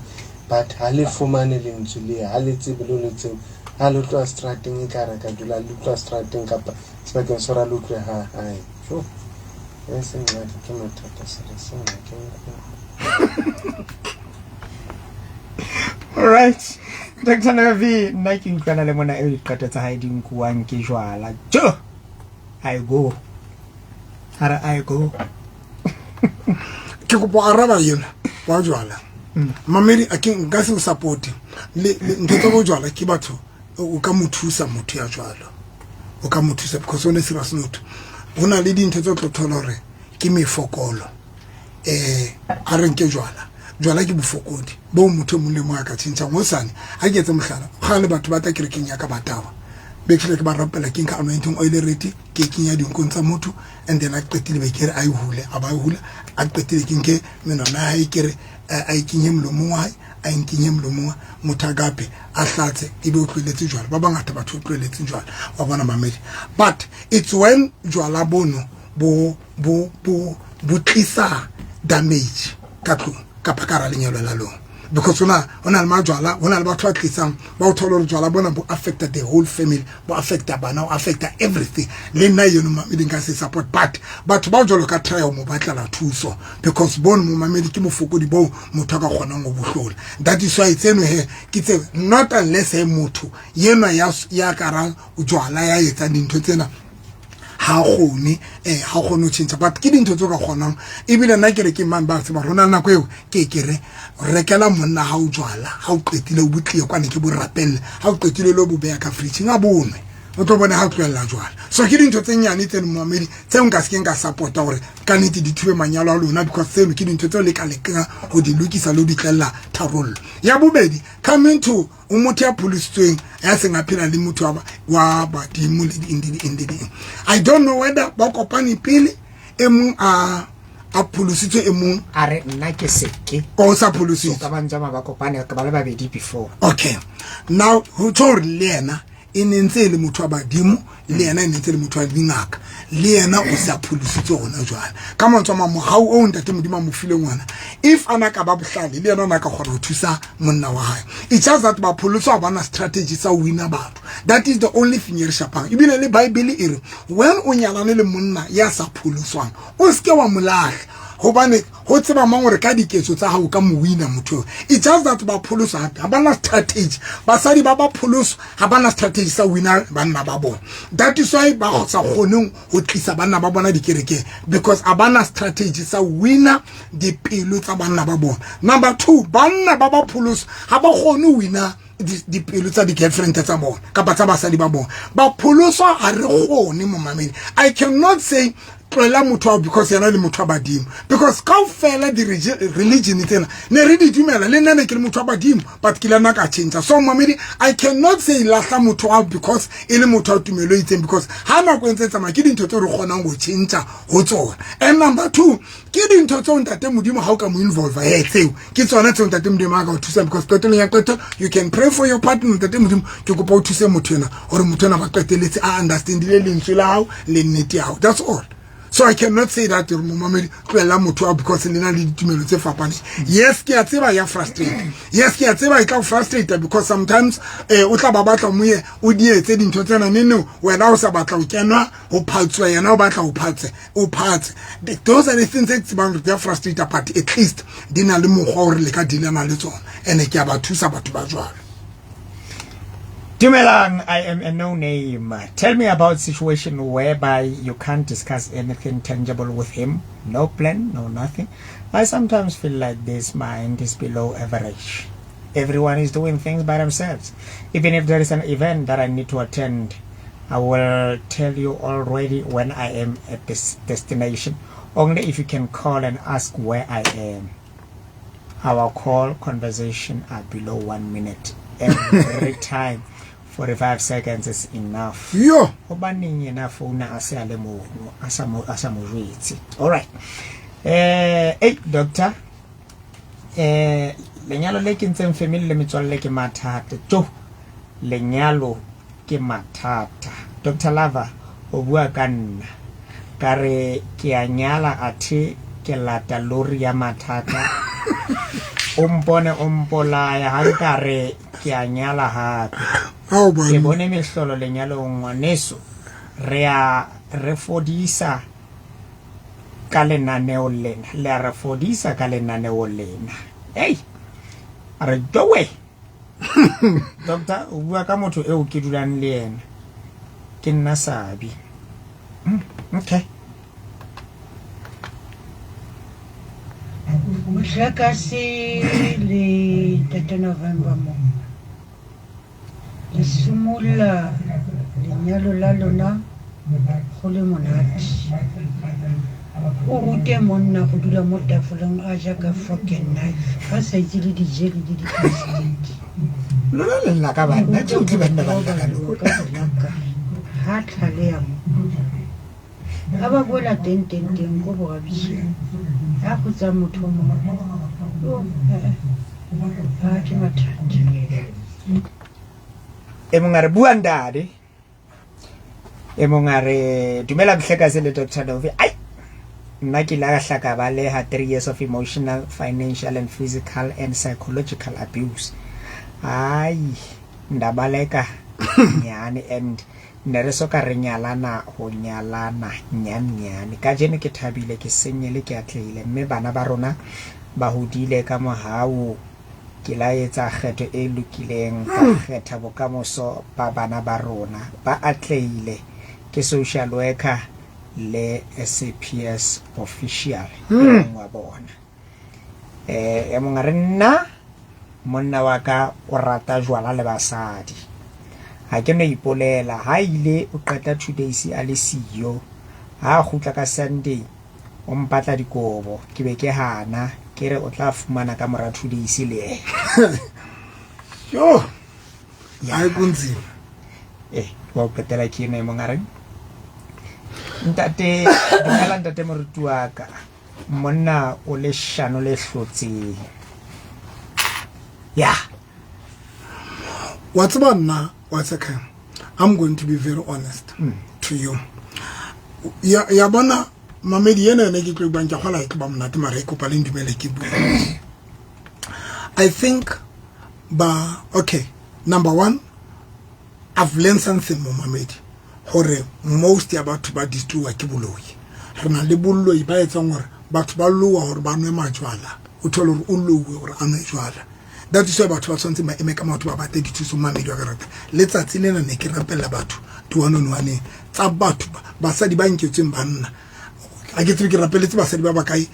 but ha le fumane lentswe le, ha le tsebe le le tsebe, ha le tloha strateng, e ka re ka dula le tloha strateng kapa sebakeng se ra le utlwe ha hae. Jo, e se ngxaki, ke mathata sere se ngxaki enkulu. Alright, Dr Novi, nna ke utlwana le mona eo diqeto tsa hae di nkuwang ke jwala. Jo, I go, a re I go. Ke kopo araba ena wa jwala. Mamedi, a ke nka se o support le ntho tsa bo jwala. Ke batho o ka mo thusa, motho ya jwalo o ka mo thusa, because on a serious note, ho na le dintho tse o tlo thola hore ke mefokolo. A re nke jwala. Jwala ke bofokodi bo motho e mong le mong a ka tjhentjhang hosane. Ha ke etse mohlala, kgale batho ba tla kerekeng ya ka batawa be ke ke ba rapela, ke nka anointing oil ready, ke kenya dinkong tsa motho, and then a qetile be ke re a e hule, a ba e hula. A qetile, ke nke menwana ya hae, ke re a e kenye molomong wa hae, a e nkenye molomong wa motho, a kape, a hlatse, ebe o tlohelletse jwala. Ba bangata batho o tlohelletse jwala wa bona, mamedi. But it's when jwala bono bo tlisa damage ka tlung kapa ka hara lenyalo la lona, because hona le majwala, hona le batho ba tlisang ba o thole hore jwala bona bo affecta the whole family, bo affecta bana, bo affecta everything. Le nna eno, mamedi, nka se support, but batho ba jwalo ka try ho mo batlela thuso, because bono, momamedi, ke bofokodi boo motho a ka kgonang ho bohlola. That is why tseno he ke tse not unless he motho yenwa ya karang jwala ya etsang dintho tsena ha kgone, ha kgone ho tjhentjha. But ke dintho tse ka kgonang. Ebile nna ke re ke mang ba tseba rona nako eo ke re rekela monna ha o jwala, ha o qetile o botlie kwane, ke bo rapelle, ha o qetile le bo beha ka fridgeng, a bonwe, o tlo bona ha o tlohella jwala. So ke dintho tse nyane tse momamedi tseo nka se keng ka support-a hore ka nnete di thube manyalo a lona, because tseno ke dintho tseo le ka lekang ho di lokisa le ho di tlella. Tharollo ya bobedi, coming to o motho ya pholositsweng ya seng a phela le motho wa badimo le di eng le di eng le di eng, I don't know whether ba kopane pele e mong a pholositswe, e mong A re nna ke seke. O sa pholositswe. Ka ba ntse ba kopane ba le babedi before. Okay, now ho tjho hore le yena e ne ntse e le motho wa badimo, le yena e ne ntse e le motho wa dingaka, le yena o se a pholositswe hona jwale. Ka mantswe a mang, mohau o ntate Modimo a mo fileng wona, if a na ka ba bohlale, le yena o na ka kgona ho thusa monna wa hae. It's just that bapholoswa ha bana strategy sa ho wina batho. That is the only thing e re shapang. Ebile le Bible e re when o nyalane le monna ya sa pholoswang, o seke wa mo lahla. Hobane ho tseba mang hore ka diketso tsa hao ka mo wina motho eo. It's just that ba pholoso hape ha bana strategy. Basadi ba ba pholoso ha bana strategy sa wina banna ba bona. That is why ba sa kgoneng ho tlisa banna ba bona dikerekeng, because a bana strategy sa wina dipelo tsa banna ba bona. Number 2, banna ba ba pholoso ha ba kgone ho wina dipelo tsa di-girlfriend tsa bona kapa tsa basadi ba bona. Ba pholoswa ha re kgone, momamedi. I cannot say tlohela motho ao because yena le motho wa badimo, because kaofela di-religion tsena ne re di dumela, le nna ne ke le motho wa badimo, but ke le nna ka change. So momamedi, I cannot say lahla motho ao because e le motho wa tumelo e itseng, because ha nako e ntse e tsamaya ke dintho tseo re kgonang ho change ho tsona. And number 2, ke dintho tseo ntate Modimo ha o ka mo involve, he tseo ke tsona tseo ntate Modimo a ka o thusang, because qetellong ya qeto you can pray for your partner. Ntate Modimo, ke kopa o thuse motho ena hore motho ena ba qetelletse a understandile lentswe la hao le nnete ya hao. That's all. So I cannot say that momamedi tlohella motho ao because le na le ditumelo tse fapaneng. Yes, ke a tseba ya frustrate. Yes, ke a tseba e tla o frustrate, because sometimes o tla ba batla moye o di etse dintho tsena nene, wena o sa batla ho kenwa ho phatswa, yena o batla ho phatse, o phatse. Those are the things tse tsebang re dia frustrate, but at least di na le mokgwa hore le ka dealana le tsona, and ke a ba thusa batho ba jwalo. Dumelang, I am a no name. Tell me about situation whereby you can't discuss anything tangible with him. No plan, no nothing. I sometimes feel like this mind is below average. Everyone is doing things by themselves. Even if there is an event that I need to attend, I will tell you already when I am at this destination. Only if you can call and ask where I am. Our call conversation are below 1 minute. Every time 45 seconds is enough. Yo. Hobaneng yena founa a se a le mono, a sa mo jwetse. All right. Hey doctor, lenyalo le ke ntseng family le metswalle ke mathata. Jo, lenyalo ke mathata. Dr. Lava o bua ka nna. Ka re ke a nyala athe ke lata lori ya mathata. O mpone o mpolaya ha nka re ke a nyala hape. Ke bone mehlolo lenyalong ngwaneso. Re a re fodisa ka lenaneo lena. Le a re fodisa ka lenaneo lena. Hey, a re jowe. Doctor, o bua ka motho eo ke dulang le yena. Ke nna Sabi. Okay. Mohlakase le Ntate November mo le simolola lenyalo la lona go le monate. O rute monna go dula mo tafoleng a ja ka fork and knife, a sa itse le dijeli le di-biscuit. Lona le lla ka banna, ke utlwe banna ba lla ka lona. Ha tlhaleha mo. Ha ba boela teng teng teng ko borabisheng. Ha go tsa motho mo. Oh, ha ke mathata. E mong a re bua ntate. E mong a re dumela Mhlekazi le Dr. Novi. Ai, nna ke ile ka hlaka baleha 3 years of emotional, financial and physical and psychological abuse. Ai, ndabaleka nyane and ne re soka re nyalana ho nyalana nyane nyane. Kajeno ke thabile, ke senyele, ke atlehile, mme bana ba rona ba hodile ka mohau. Ke la etsa kgetho e lokileng, ka kgetha bokamoso ba bana ba rona. Ba atlehile, ke social worker le SAPS official e mong wa bona. E mong a re nna monna wa ka o rata jwala le basadi. Ha ke no ipolela, ha ile o qeta 2 days a le siyo. Ha kgutla ka Sunday o mpatla dikobo, ke be ke hana, ke re o tla fumana ka mora 2 days le yena. Yo. Hayi kunzima. Wa o qetela ke eno e mong a reng ntate, dumela ntate moruti wa ka, monna o leshano le hlotseng. Ya. Wa tseba nna, wa tseba, I'm going to be very honest to you. Ya bona mamedi ena yone ke tlo bang ke kgola e tlo ba monate, mara e kopa le ndumele ke bue. I think ba okay, number 1, I've learned something mo mamedi hore most ya batho ba destroy ke boloi. Re na le boloi ba etsang hore Batho ba lowa gore ba nwe majwala, o thole gore o louwe gore a nwe jwala. That is why batho ba tshwanetse ba eme ka maoto, ba batle dithuso. Mamedi wa karata, letsatsi lena ne ke rapella batho di-one on one tsa batho, basadi ba nketsweng banna. A ke tsebe ke rapeletse basadi ba bakae.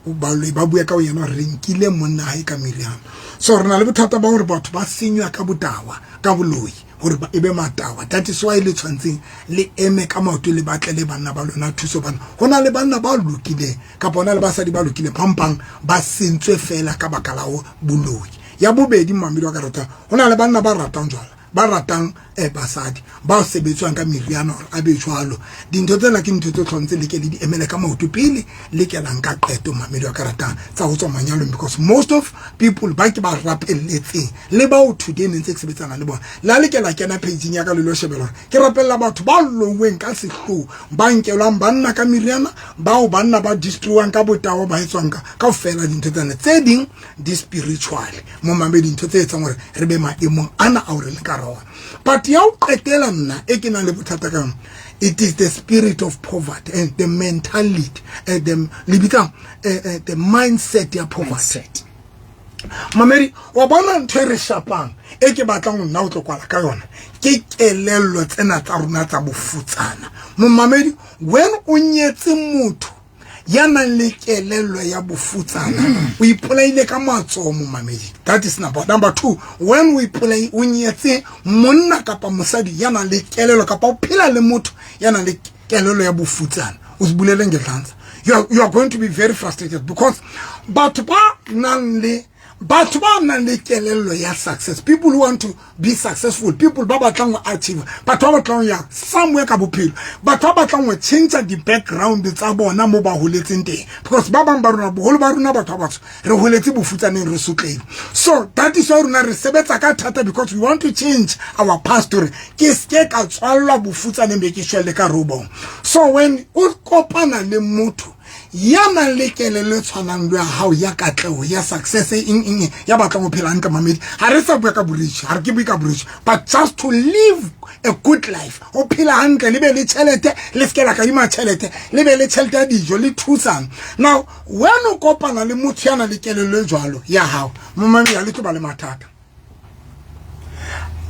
Baloi ba bua ka ho yena gore re nkile monna hae ka meriana. So re na le bothata ba gore batho ba senywa ka botawa, ka boloi, gore e be matawa. That is why le tshwantseng le eme ka maoto, le batle le banna ba lona thuso. Bana go na le banna ba lokileng kapa hona le basadi ba lokileng, pampang ba sentswe fela ka baka la boloi. Ya bobedi, mamedi wa karata, go na le banna ba ratang jwala, ba ratang basadi ba sebetswang ka meriana hore a be jwalo. Dintho tsena ke ntho tse tshwanetse le ke le di emele ka maoto pele le kelang ka qeto, mamedi wa karatang, tsa ho tswa manyalong, because most of people ba ke ba rapelletseng le bao today ne ntse ke sebetsana le bona. La le kela kena page ya ka, le lo shebela hore ke rapella batho ba louweng ka sehloho, ba nkelwang banna ka meriana, bao banna ba destroywang ka botawa, ba etswang ka kaofela. Dintho tsena tse ding di spiritual, mo mamedi, ntho tse etsang hore re be maemong ana ao re le ka rona. But ya ho qetela, nna e ke nang le bothata ka yona, it is the spirit of poverty and the mentality, the le bitsang the mindset ya poverty. Mindset. Mamedi wa bona, ntho e re shapang e ke batlang nna o tlo kwala ka yona ke kelello tsena tsa rona tsa bofutsana. Momamedi, when o nyetse motho ya nang le kelello ya bofutsana, o ipolaile ka matsoho, momamedi. That is number two. When o ipolai, o nyetse monna kapa mosadi ya nang le kelello, kapa o phela le motho ya nang le kelello ya bofutsana, o se bulele ngedlanza, you are going to be very frustrated, because batho ba nang le kelello ya success, people who want to be successful, people ba batlang ho achieve, batho ba batlang ho ya somewhere ka bophelo, batho ba batlang ho change di-background tsa bona mo ba holetseng teng, because ba bang ba rona, boholo ba rona batho ba batsho, re holetse bofutsaneng, re sotlehile. So that is why rona re sebetsa ka thata, because we want to change our past, hore ke ske ka tswallwa bofutsaneng be ke shwelle ka robong. So when o kopana le motho ya nang le kelello e tshwanang le ya hao, ya katleho, ya success, eng eng, ya batlang ho phela hantle, mamedi, ha re sa bua ka borich, ha re ke bue ka borich, but just to live a good life, o phela hantle, le be le tjhelete, le seke la kadima tjhelete, le be le tjhelete ya dijo, le thusang. Now when o kopana le motho ya nang le kelello e jwalo ya hao, momamedi, ha le tlo ba le mathata.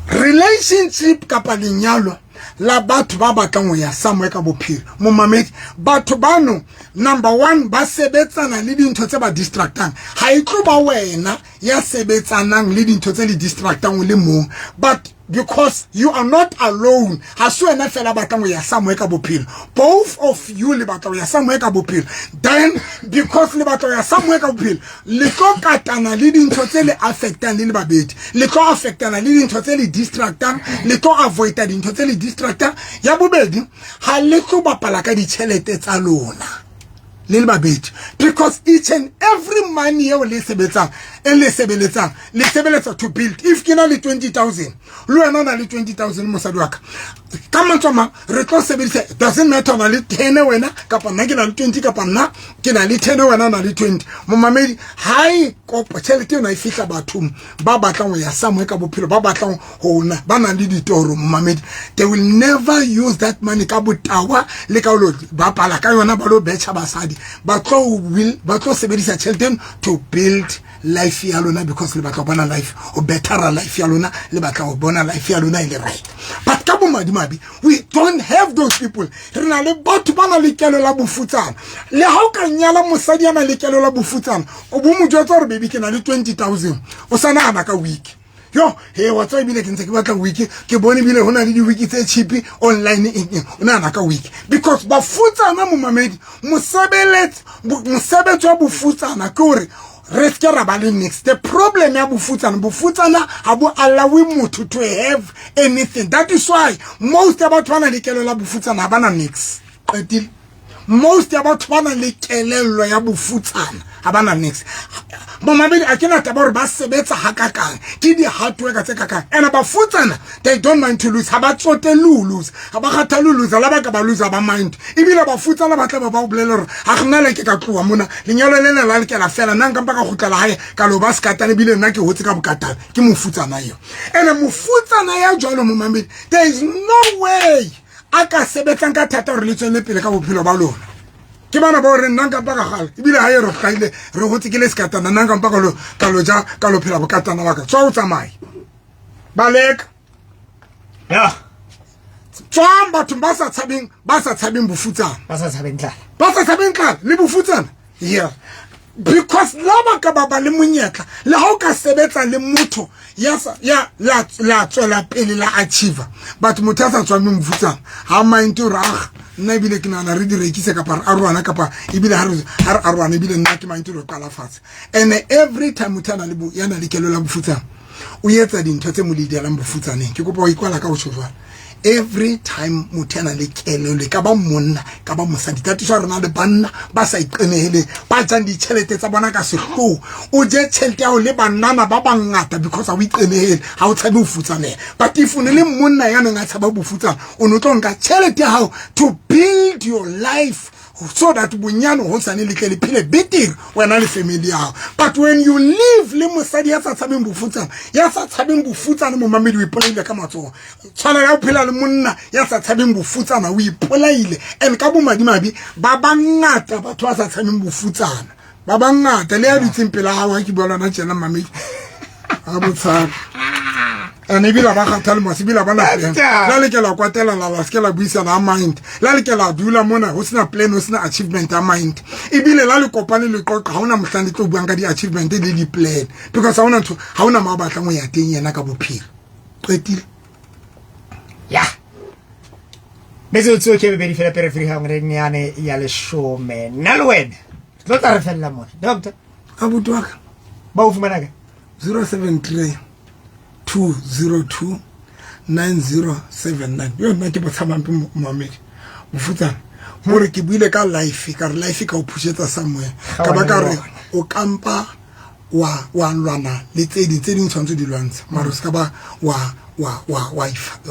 Relationship kapa lenyalo la batho ba batlang ho ya somewhere ka bophelo, momamedi, batho bano, number one, ba sebetsana le dintho tse ba distractang. Ha e tlo ba wena ya sebetsanang le dintho tse le distractang o le mong, but because you are not alone, ha se wena fela batlang ho ya somewhere ka bophelo. Both of you le batla ho ya somewhere ka bophelo. Then because le batla ho ya somewhere ka bophelo, le tlo katana le dintho tse le affectang le le babedi, le tlo affectana le dintho tse le distractang, le tlo avoida dintho tse le distractang. Ya bobedi, ha le tlo bapala ka ditjhelete tsa lona le le babedi, because each and every money eo le sebetsang, e le sebeletsang, le sebeletsa to build. If ke na le 20 000, le wena o na le 20 000, mosadi wa ka, ka mantswe a mang re tlo sebedisa, doesn't matter o na le 10 wena kapa nna ke na le 20, kapa nna ke na le 10, wena o na le 20. Momamedi, ha e kopa tjhelete ena e fihla bathong ba batlang ho ya somewhere ka bophelo, ba batlang ho na ba nang le ditoro, momamedi, they will never use that money ka botawa le ka lo bapala ka yona, ba lo betjha basadi. Ba tlo sebedisa tjhelete eno to build life ya lona, because le batla ho bona life, ho bettera life ya lona, le batla ho bona life ya lona e le right. But ka bomadimabe, we don't have those people. Re na le batho ba na le kelo la bofutsana. Le ha o ka nyala mosadi ya nang le kelo la bofutsana, o bo mo jwetsa hore, "Baby, ke na le 20 000," o sa nahana ka wig. Yo he, wa tswa, ebile ke ntse ke batla wig, ke bone ebile ho na le di-wig tse cheap online, eng eng, o nahana ka wig, because bafutsana, momamedi, mosebetsi wa bofutsana ke hore re seke ra ba le nix. The problem ya bofutsana, bofutsana ha bo allowe motho to have anything. That is why most ya batho ba nang le kelello la bofutsana ha ba na nix. Qetile. Most ya batho ba nang le kelello ya bofutsana ha ba na nix, momamedi. A ke na taba hore ba sebetsa hakakang, ke di-hard worker tse kakang. And bafutsana, they don't mind to lose. Ha ba tsotelle ho lose, ha ba kgathale ho lose. La ba ka ba lose, ba mind. Ebile bafutsana ba tla ba o bolele hore ga gona le ke ka tloha mona, lenyalo lena la lekela fela, nna nkampa ka kgutlela hae ka lo ba sekatane, ebile nna ke hotse ka bokatane. Ke mofutsana eo. And mofutsana ya jwalo, momamedi, there is no way a ka sebetsang ka thata hore le tswele pele ka bophelo ba lona. Ke bana ba gore nna nkampa ka gale ebile ga e re gaile re gotse ke le sekatana, nna nkampa ka lo ja ka lo phela bokatana ba ka. Tswa o tsamaye, baleka. Ya. Tswang bathong ba sa tshabeng, ba sa tshabeng bofutsana, ba sa tshabeng tlala, ba sa tshabeng tlala le bofutsana. Yeah, because la ba ka ba ba le monyetla le ha o ka sebetsa le motho ya sa ya la la tswela pele la achieve, but motho ya sa tswang mofutsana ha mind o rag nna ebile ke nahana re di rekise kapa re arohana, kapa ebile ha re arohana ebile nna ke mind lo qala fatshe. And every time motho a na le ya na le kelello ya bofutsana, o etsa dintho tse mo leadelang bofutsaneng. Ke kopa ho ikwala ka ho tjho jwalo. Every time motho a nang le kelello, e ka ba monna, ka ba mosadi, tatiso ya rona le banna ba sa iqeneheleng, ba jang ditjhelete tsa bona ka sehloho. O je tjhelete ya hao le banana ba bangata because ha o iqenehele, ha o tshabe ho futsaneha. But if o ne le monna ya neng a tshaba bofutsana, o ne o tlo nka tjhelete ya hao to build your life so that bonyane ho sane le tle le phele betere wena le family ya hao. But when you live le mosadi ya sa tshabeng bofutsana, ya sa tshabeng bofutsana, momamedi, o ipolaile ka matsoho. Tshwana ya ho phela le monna ya sa tshabeng bofutsana, o ipolaile. And ka bomadimabe ba bangata batho ba sa tshabeng bofutsana, ba bangata le ya dutseng pela hao ha ke bua lona tjena, mamedi, a botshabe. And ebile ba kgathale mose, ebile ba na plan. La le ke la kwatela la se ke la buisana a mind, la le ke la dula mona ho sena plan, ho sena achievement a mind. Ebile la le kopane le qoqa, ha hona mohlang le tlo buang ka di-achievement le di-plan, because ha hona ntho, ha hona mo a batlang ho ya teng yena ka bophelo. Qetile. Ya, metsotso ke mebedi fela pere firi gangwe yane ya leshome. Nna le wena re tlo tla re felela mona, doctor. Abuti wa ka. Ba o fumana ka 073 202 9079. Yo nna ke botshabampe, momamedi. Bofutsana gore ke buile ka life, ka re life ka o phušetsa somewhere, ka ba ka re o kampa wa lwana le tse ding, tse ding tshwanetse di lwantsha, mara o se ka ba wa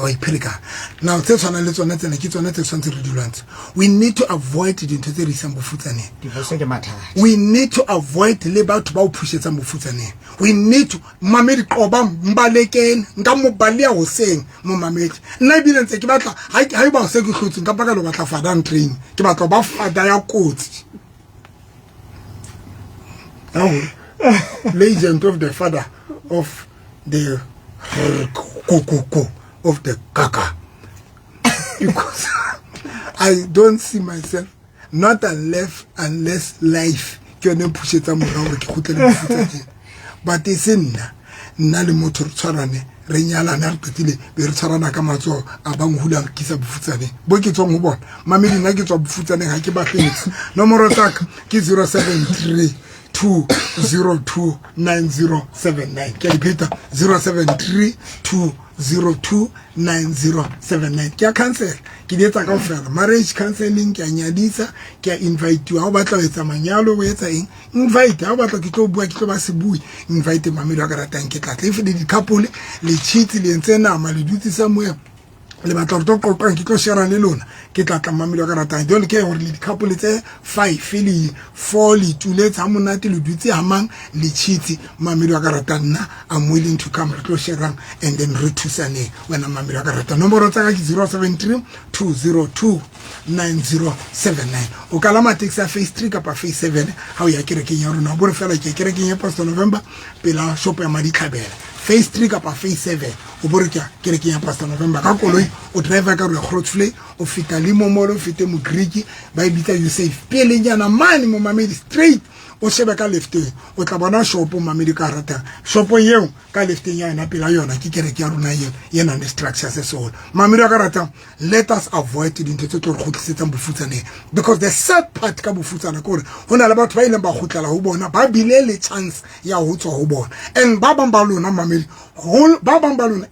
ipherekana. Now tse tshwanang le tsona tsena ke tsona tse tshwanetse re di lwantsha. We need to avoid dintho tse re isang bofutsaneng. Divorce ke mathata. We need to avoid le batho ba o phusetsang bofutsaneng. We need to, mamedi, qoba mbalekeng, nka mo balea hoseng, momamedi. Nna ebile ntse ke batla ha eba se ke hlotseng ka baka lo batla father train, ke batla ho ba father ya kotsi. Now, legend of the father of the koko of the kaka, because I don't see myself, not unless life ke yone phusetsa morao gore ke kgutlele bofutsaneng. But e se nna, nna le motho re tshwarane, re nyalane, re qetile be re tshwarana ka matsoho, a bang hula re kisa bofutsaneng bo ke tswang ho bona. Mamedi, nna ke tswa bofutsaneng, ha ke batle nix. Nomoro tsa ka ke 073 202 9079. Ke a di pheta, 073 202 9079. Ke a cancel, ke di etsa kaofela. Marriage counseling, ke a nyadisa, ke a invitiwa. Ha o batla ho etsa manyalo, o etsa eng, invite. Ha o batla ke tlo bua, ke tlo ba sebui, invite mamedi wa ka ratang, ke tlatla. If le di-couple le cheats, le entse nama, le dutse somewhere, le batla gore tlo qoqang, ke tlo share le lona, ke tla tla, mamedi wa ka ratang. Don't care gore le di-couple tse five, le four, le tuletse ha monate, le dutse ha mang, le cheats, mamedi wa ka ratang, nna I'm willing to come, re tlo sharang and then re thusaneng. Wena mamedi wa ka ratang, nomoro tsa ka ke 073 202 9079. O kalama taxi ya phase 3 kapa phase 7 ha o ya kerekeng ya rona, o bore fela ke kerekeng ya Pastor November, pela shopo ya Maditlhabela. Phase 3 kapa phase 7, o bore ke kerekeng ya Pastor November. Ka koloi o driver ka re Grootvlei, o feta le momolo, o fete Mogriki, ba e bitsa Usafe pelenyana mane, momamedi, straight o shebe ka lefteng, o tla bona shopo, mamedi ka ratang. Shopo eo ka lefteng ya yona, pela yona ke kereke ya rona eo e nang le structure se seholo. Mamedi wa ka ratang, let us avoid dintho tse tlo re kgutlisetsang bofutsaneng, because the sad part ka bofutsana ke hore ho na le batho ba ileng ba kgutlela ho bona, ba bile le chance ya ho tswa ho bona. And ba bang ba lona, mamedi, ba bang ba lona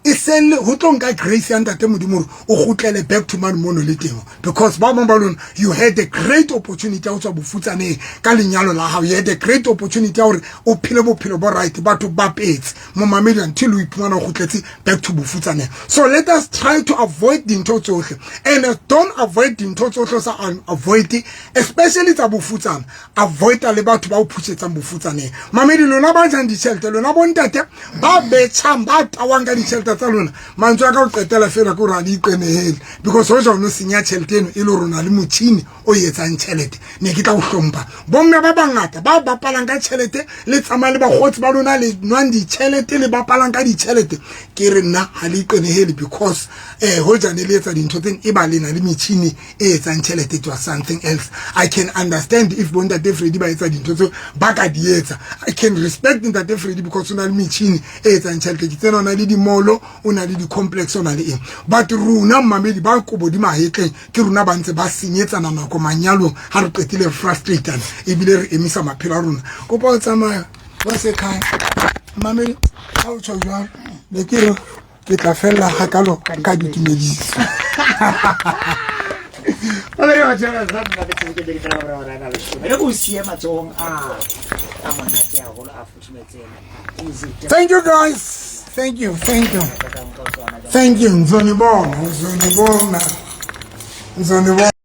e seng ho tlo nka grace ya ntate Modimo hore o kgutlele back to mane mono le teng, because ba bang ba lona, you had a great opportunity ya ho tswa bofutsaneng ka lenyalo. lenyalo la hao. You had a great opportunity ya hore o phele bophelo bo right. Batho ba petse momamedi until o iphumana o kgutletse back to bofutsaneng. So let us try to avoid dintho tsohle, and don't avoid dintho tsohle, sa avoid especially tsa bofutsana. Avoida le batho ba o phusetsang bofutsaneng. Mamedi, lona ba jang ditjhelete, lona bontate ba betjhang, ba tawang ka ditjhelete tsa lona, mantswe a ka o qetela fela ke gore a di iqenehele, because hoja o no senya tjhelete eno e le rona le motjhini o etsang tjhelete, ne ke tla o hlompha. Bomme ba bangata ba bapalang ka tjhelete, le tsamaya le bakgotsi ba lona, le nwang ditjhelete, le bapalang ka ditjhelete, ke re nna ha le iqenehele, because hojane le etsa dintho tseng e ba lena le metjhini e etsang tjhelete, it was something else. I can understand if bontate Freddy ba etsa dintho tseo ba ka di etsa. I can respect ntate Freddy because o na le metjhini e etsang tjhelete, ke tsena o na le dimolo, o na le di-complex, o na le eng. But rona mmamedi ba kobo di mahetleng, ke rona ba ntse ba senyetsana nako manyalong. Ha re qetile re frustratana, ebile re emisa maphelo a rona. Kopa o tsamaya wa sekhaya, mmamedi, ha o tjho jwalo, ne ke re ke tla fella hakalo ka ditumediso. Thank you guys, thank you, thank you, thank you. Ngizonibona, ngizonibona, ngizonibona.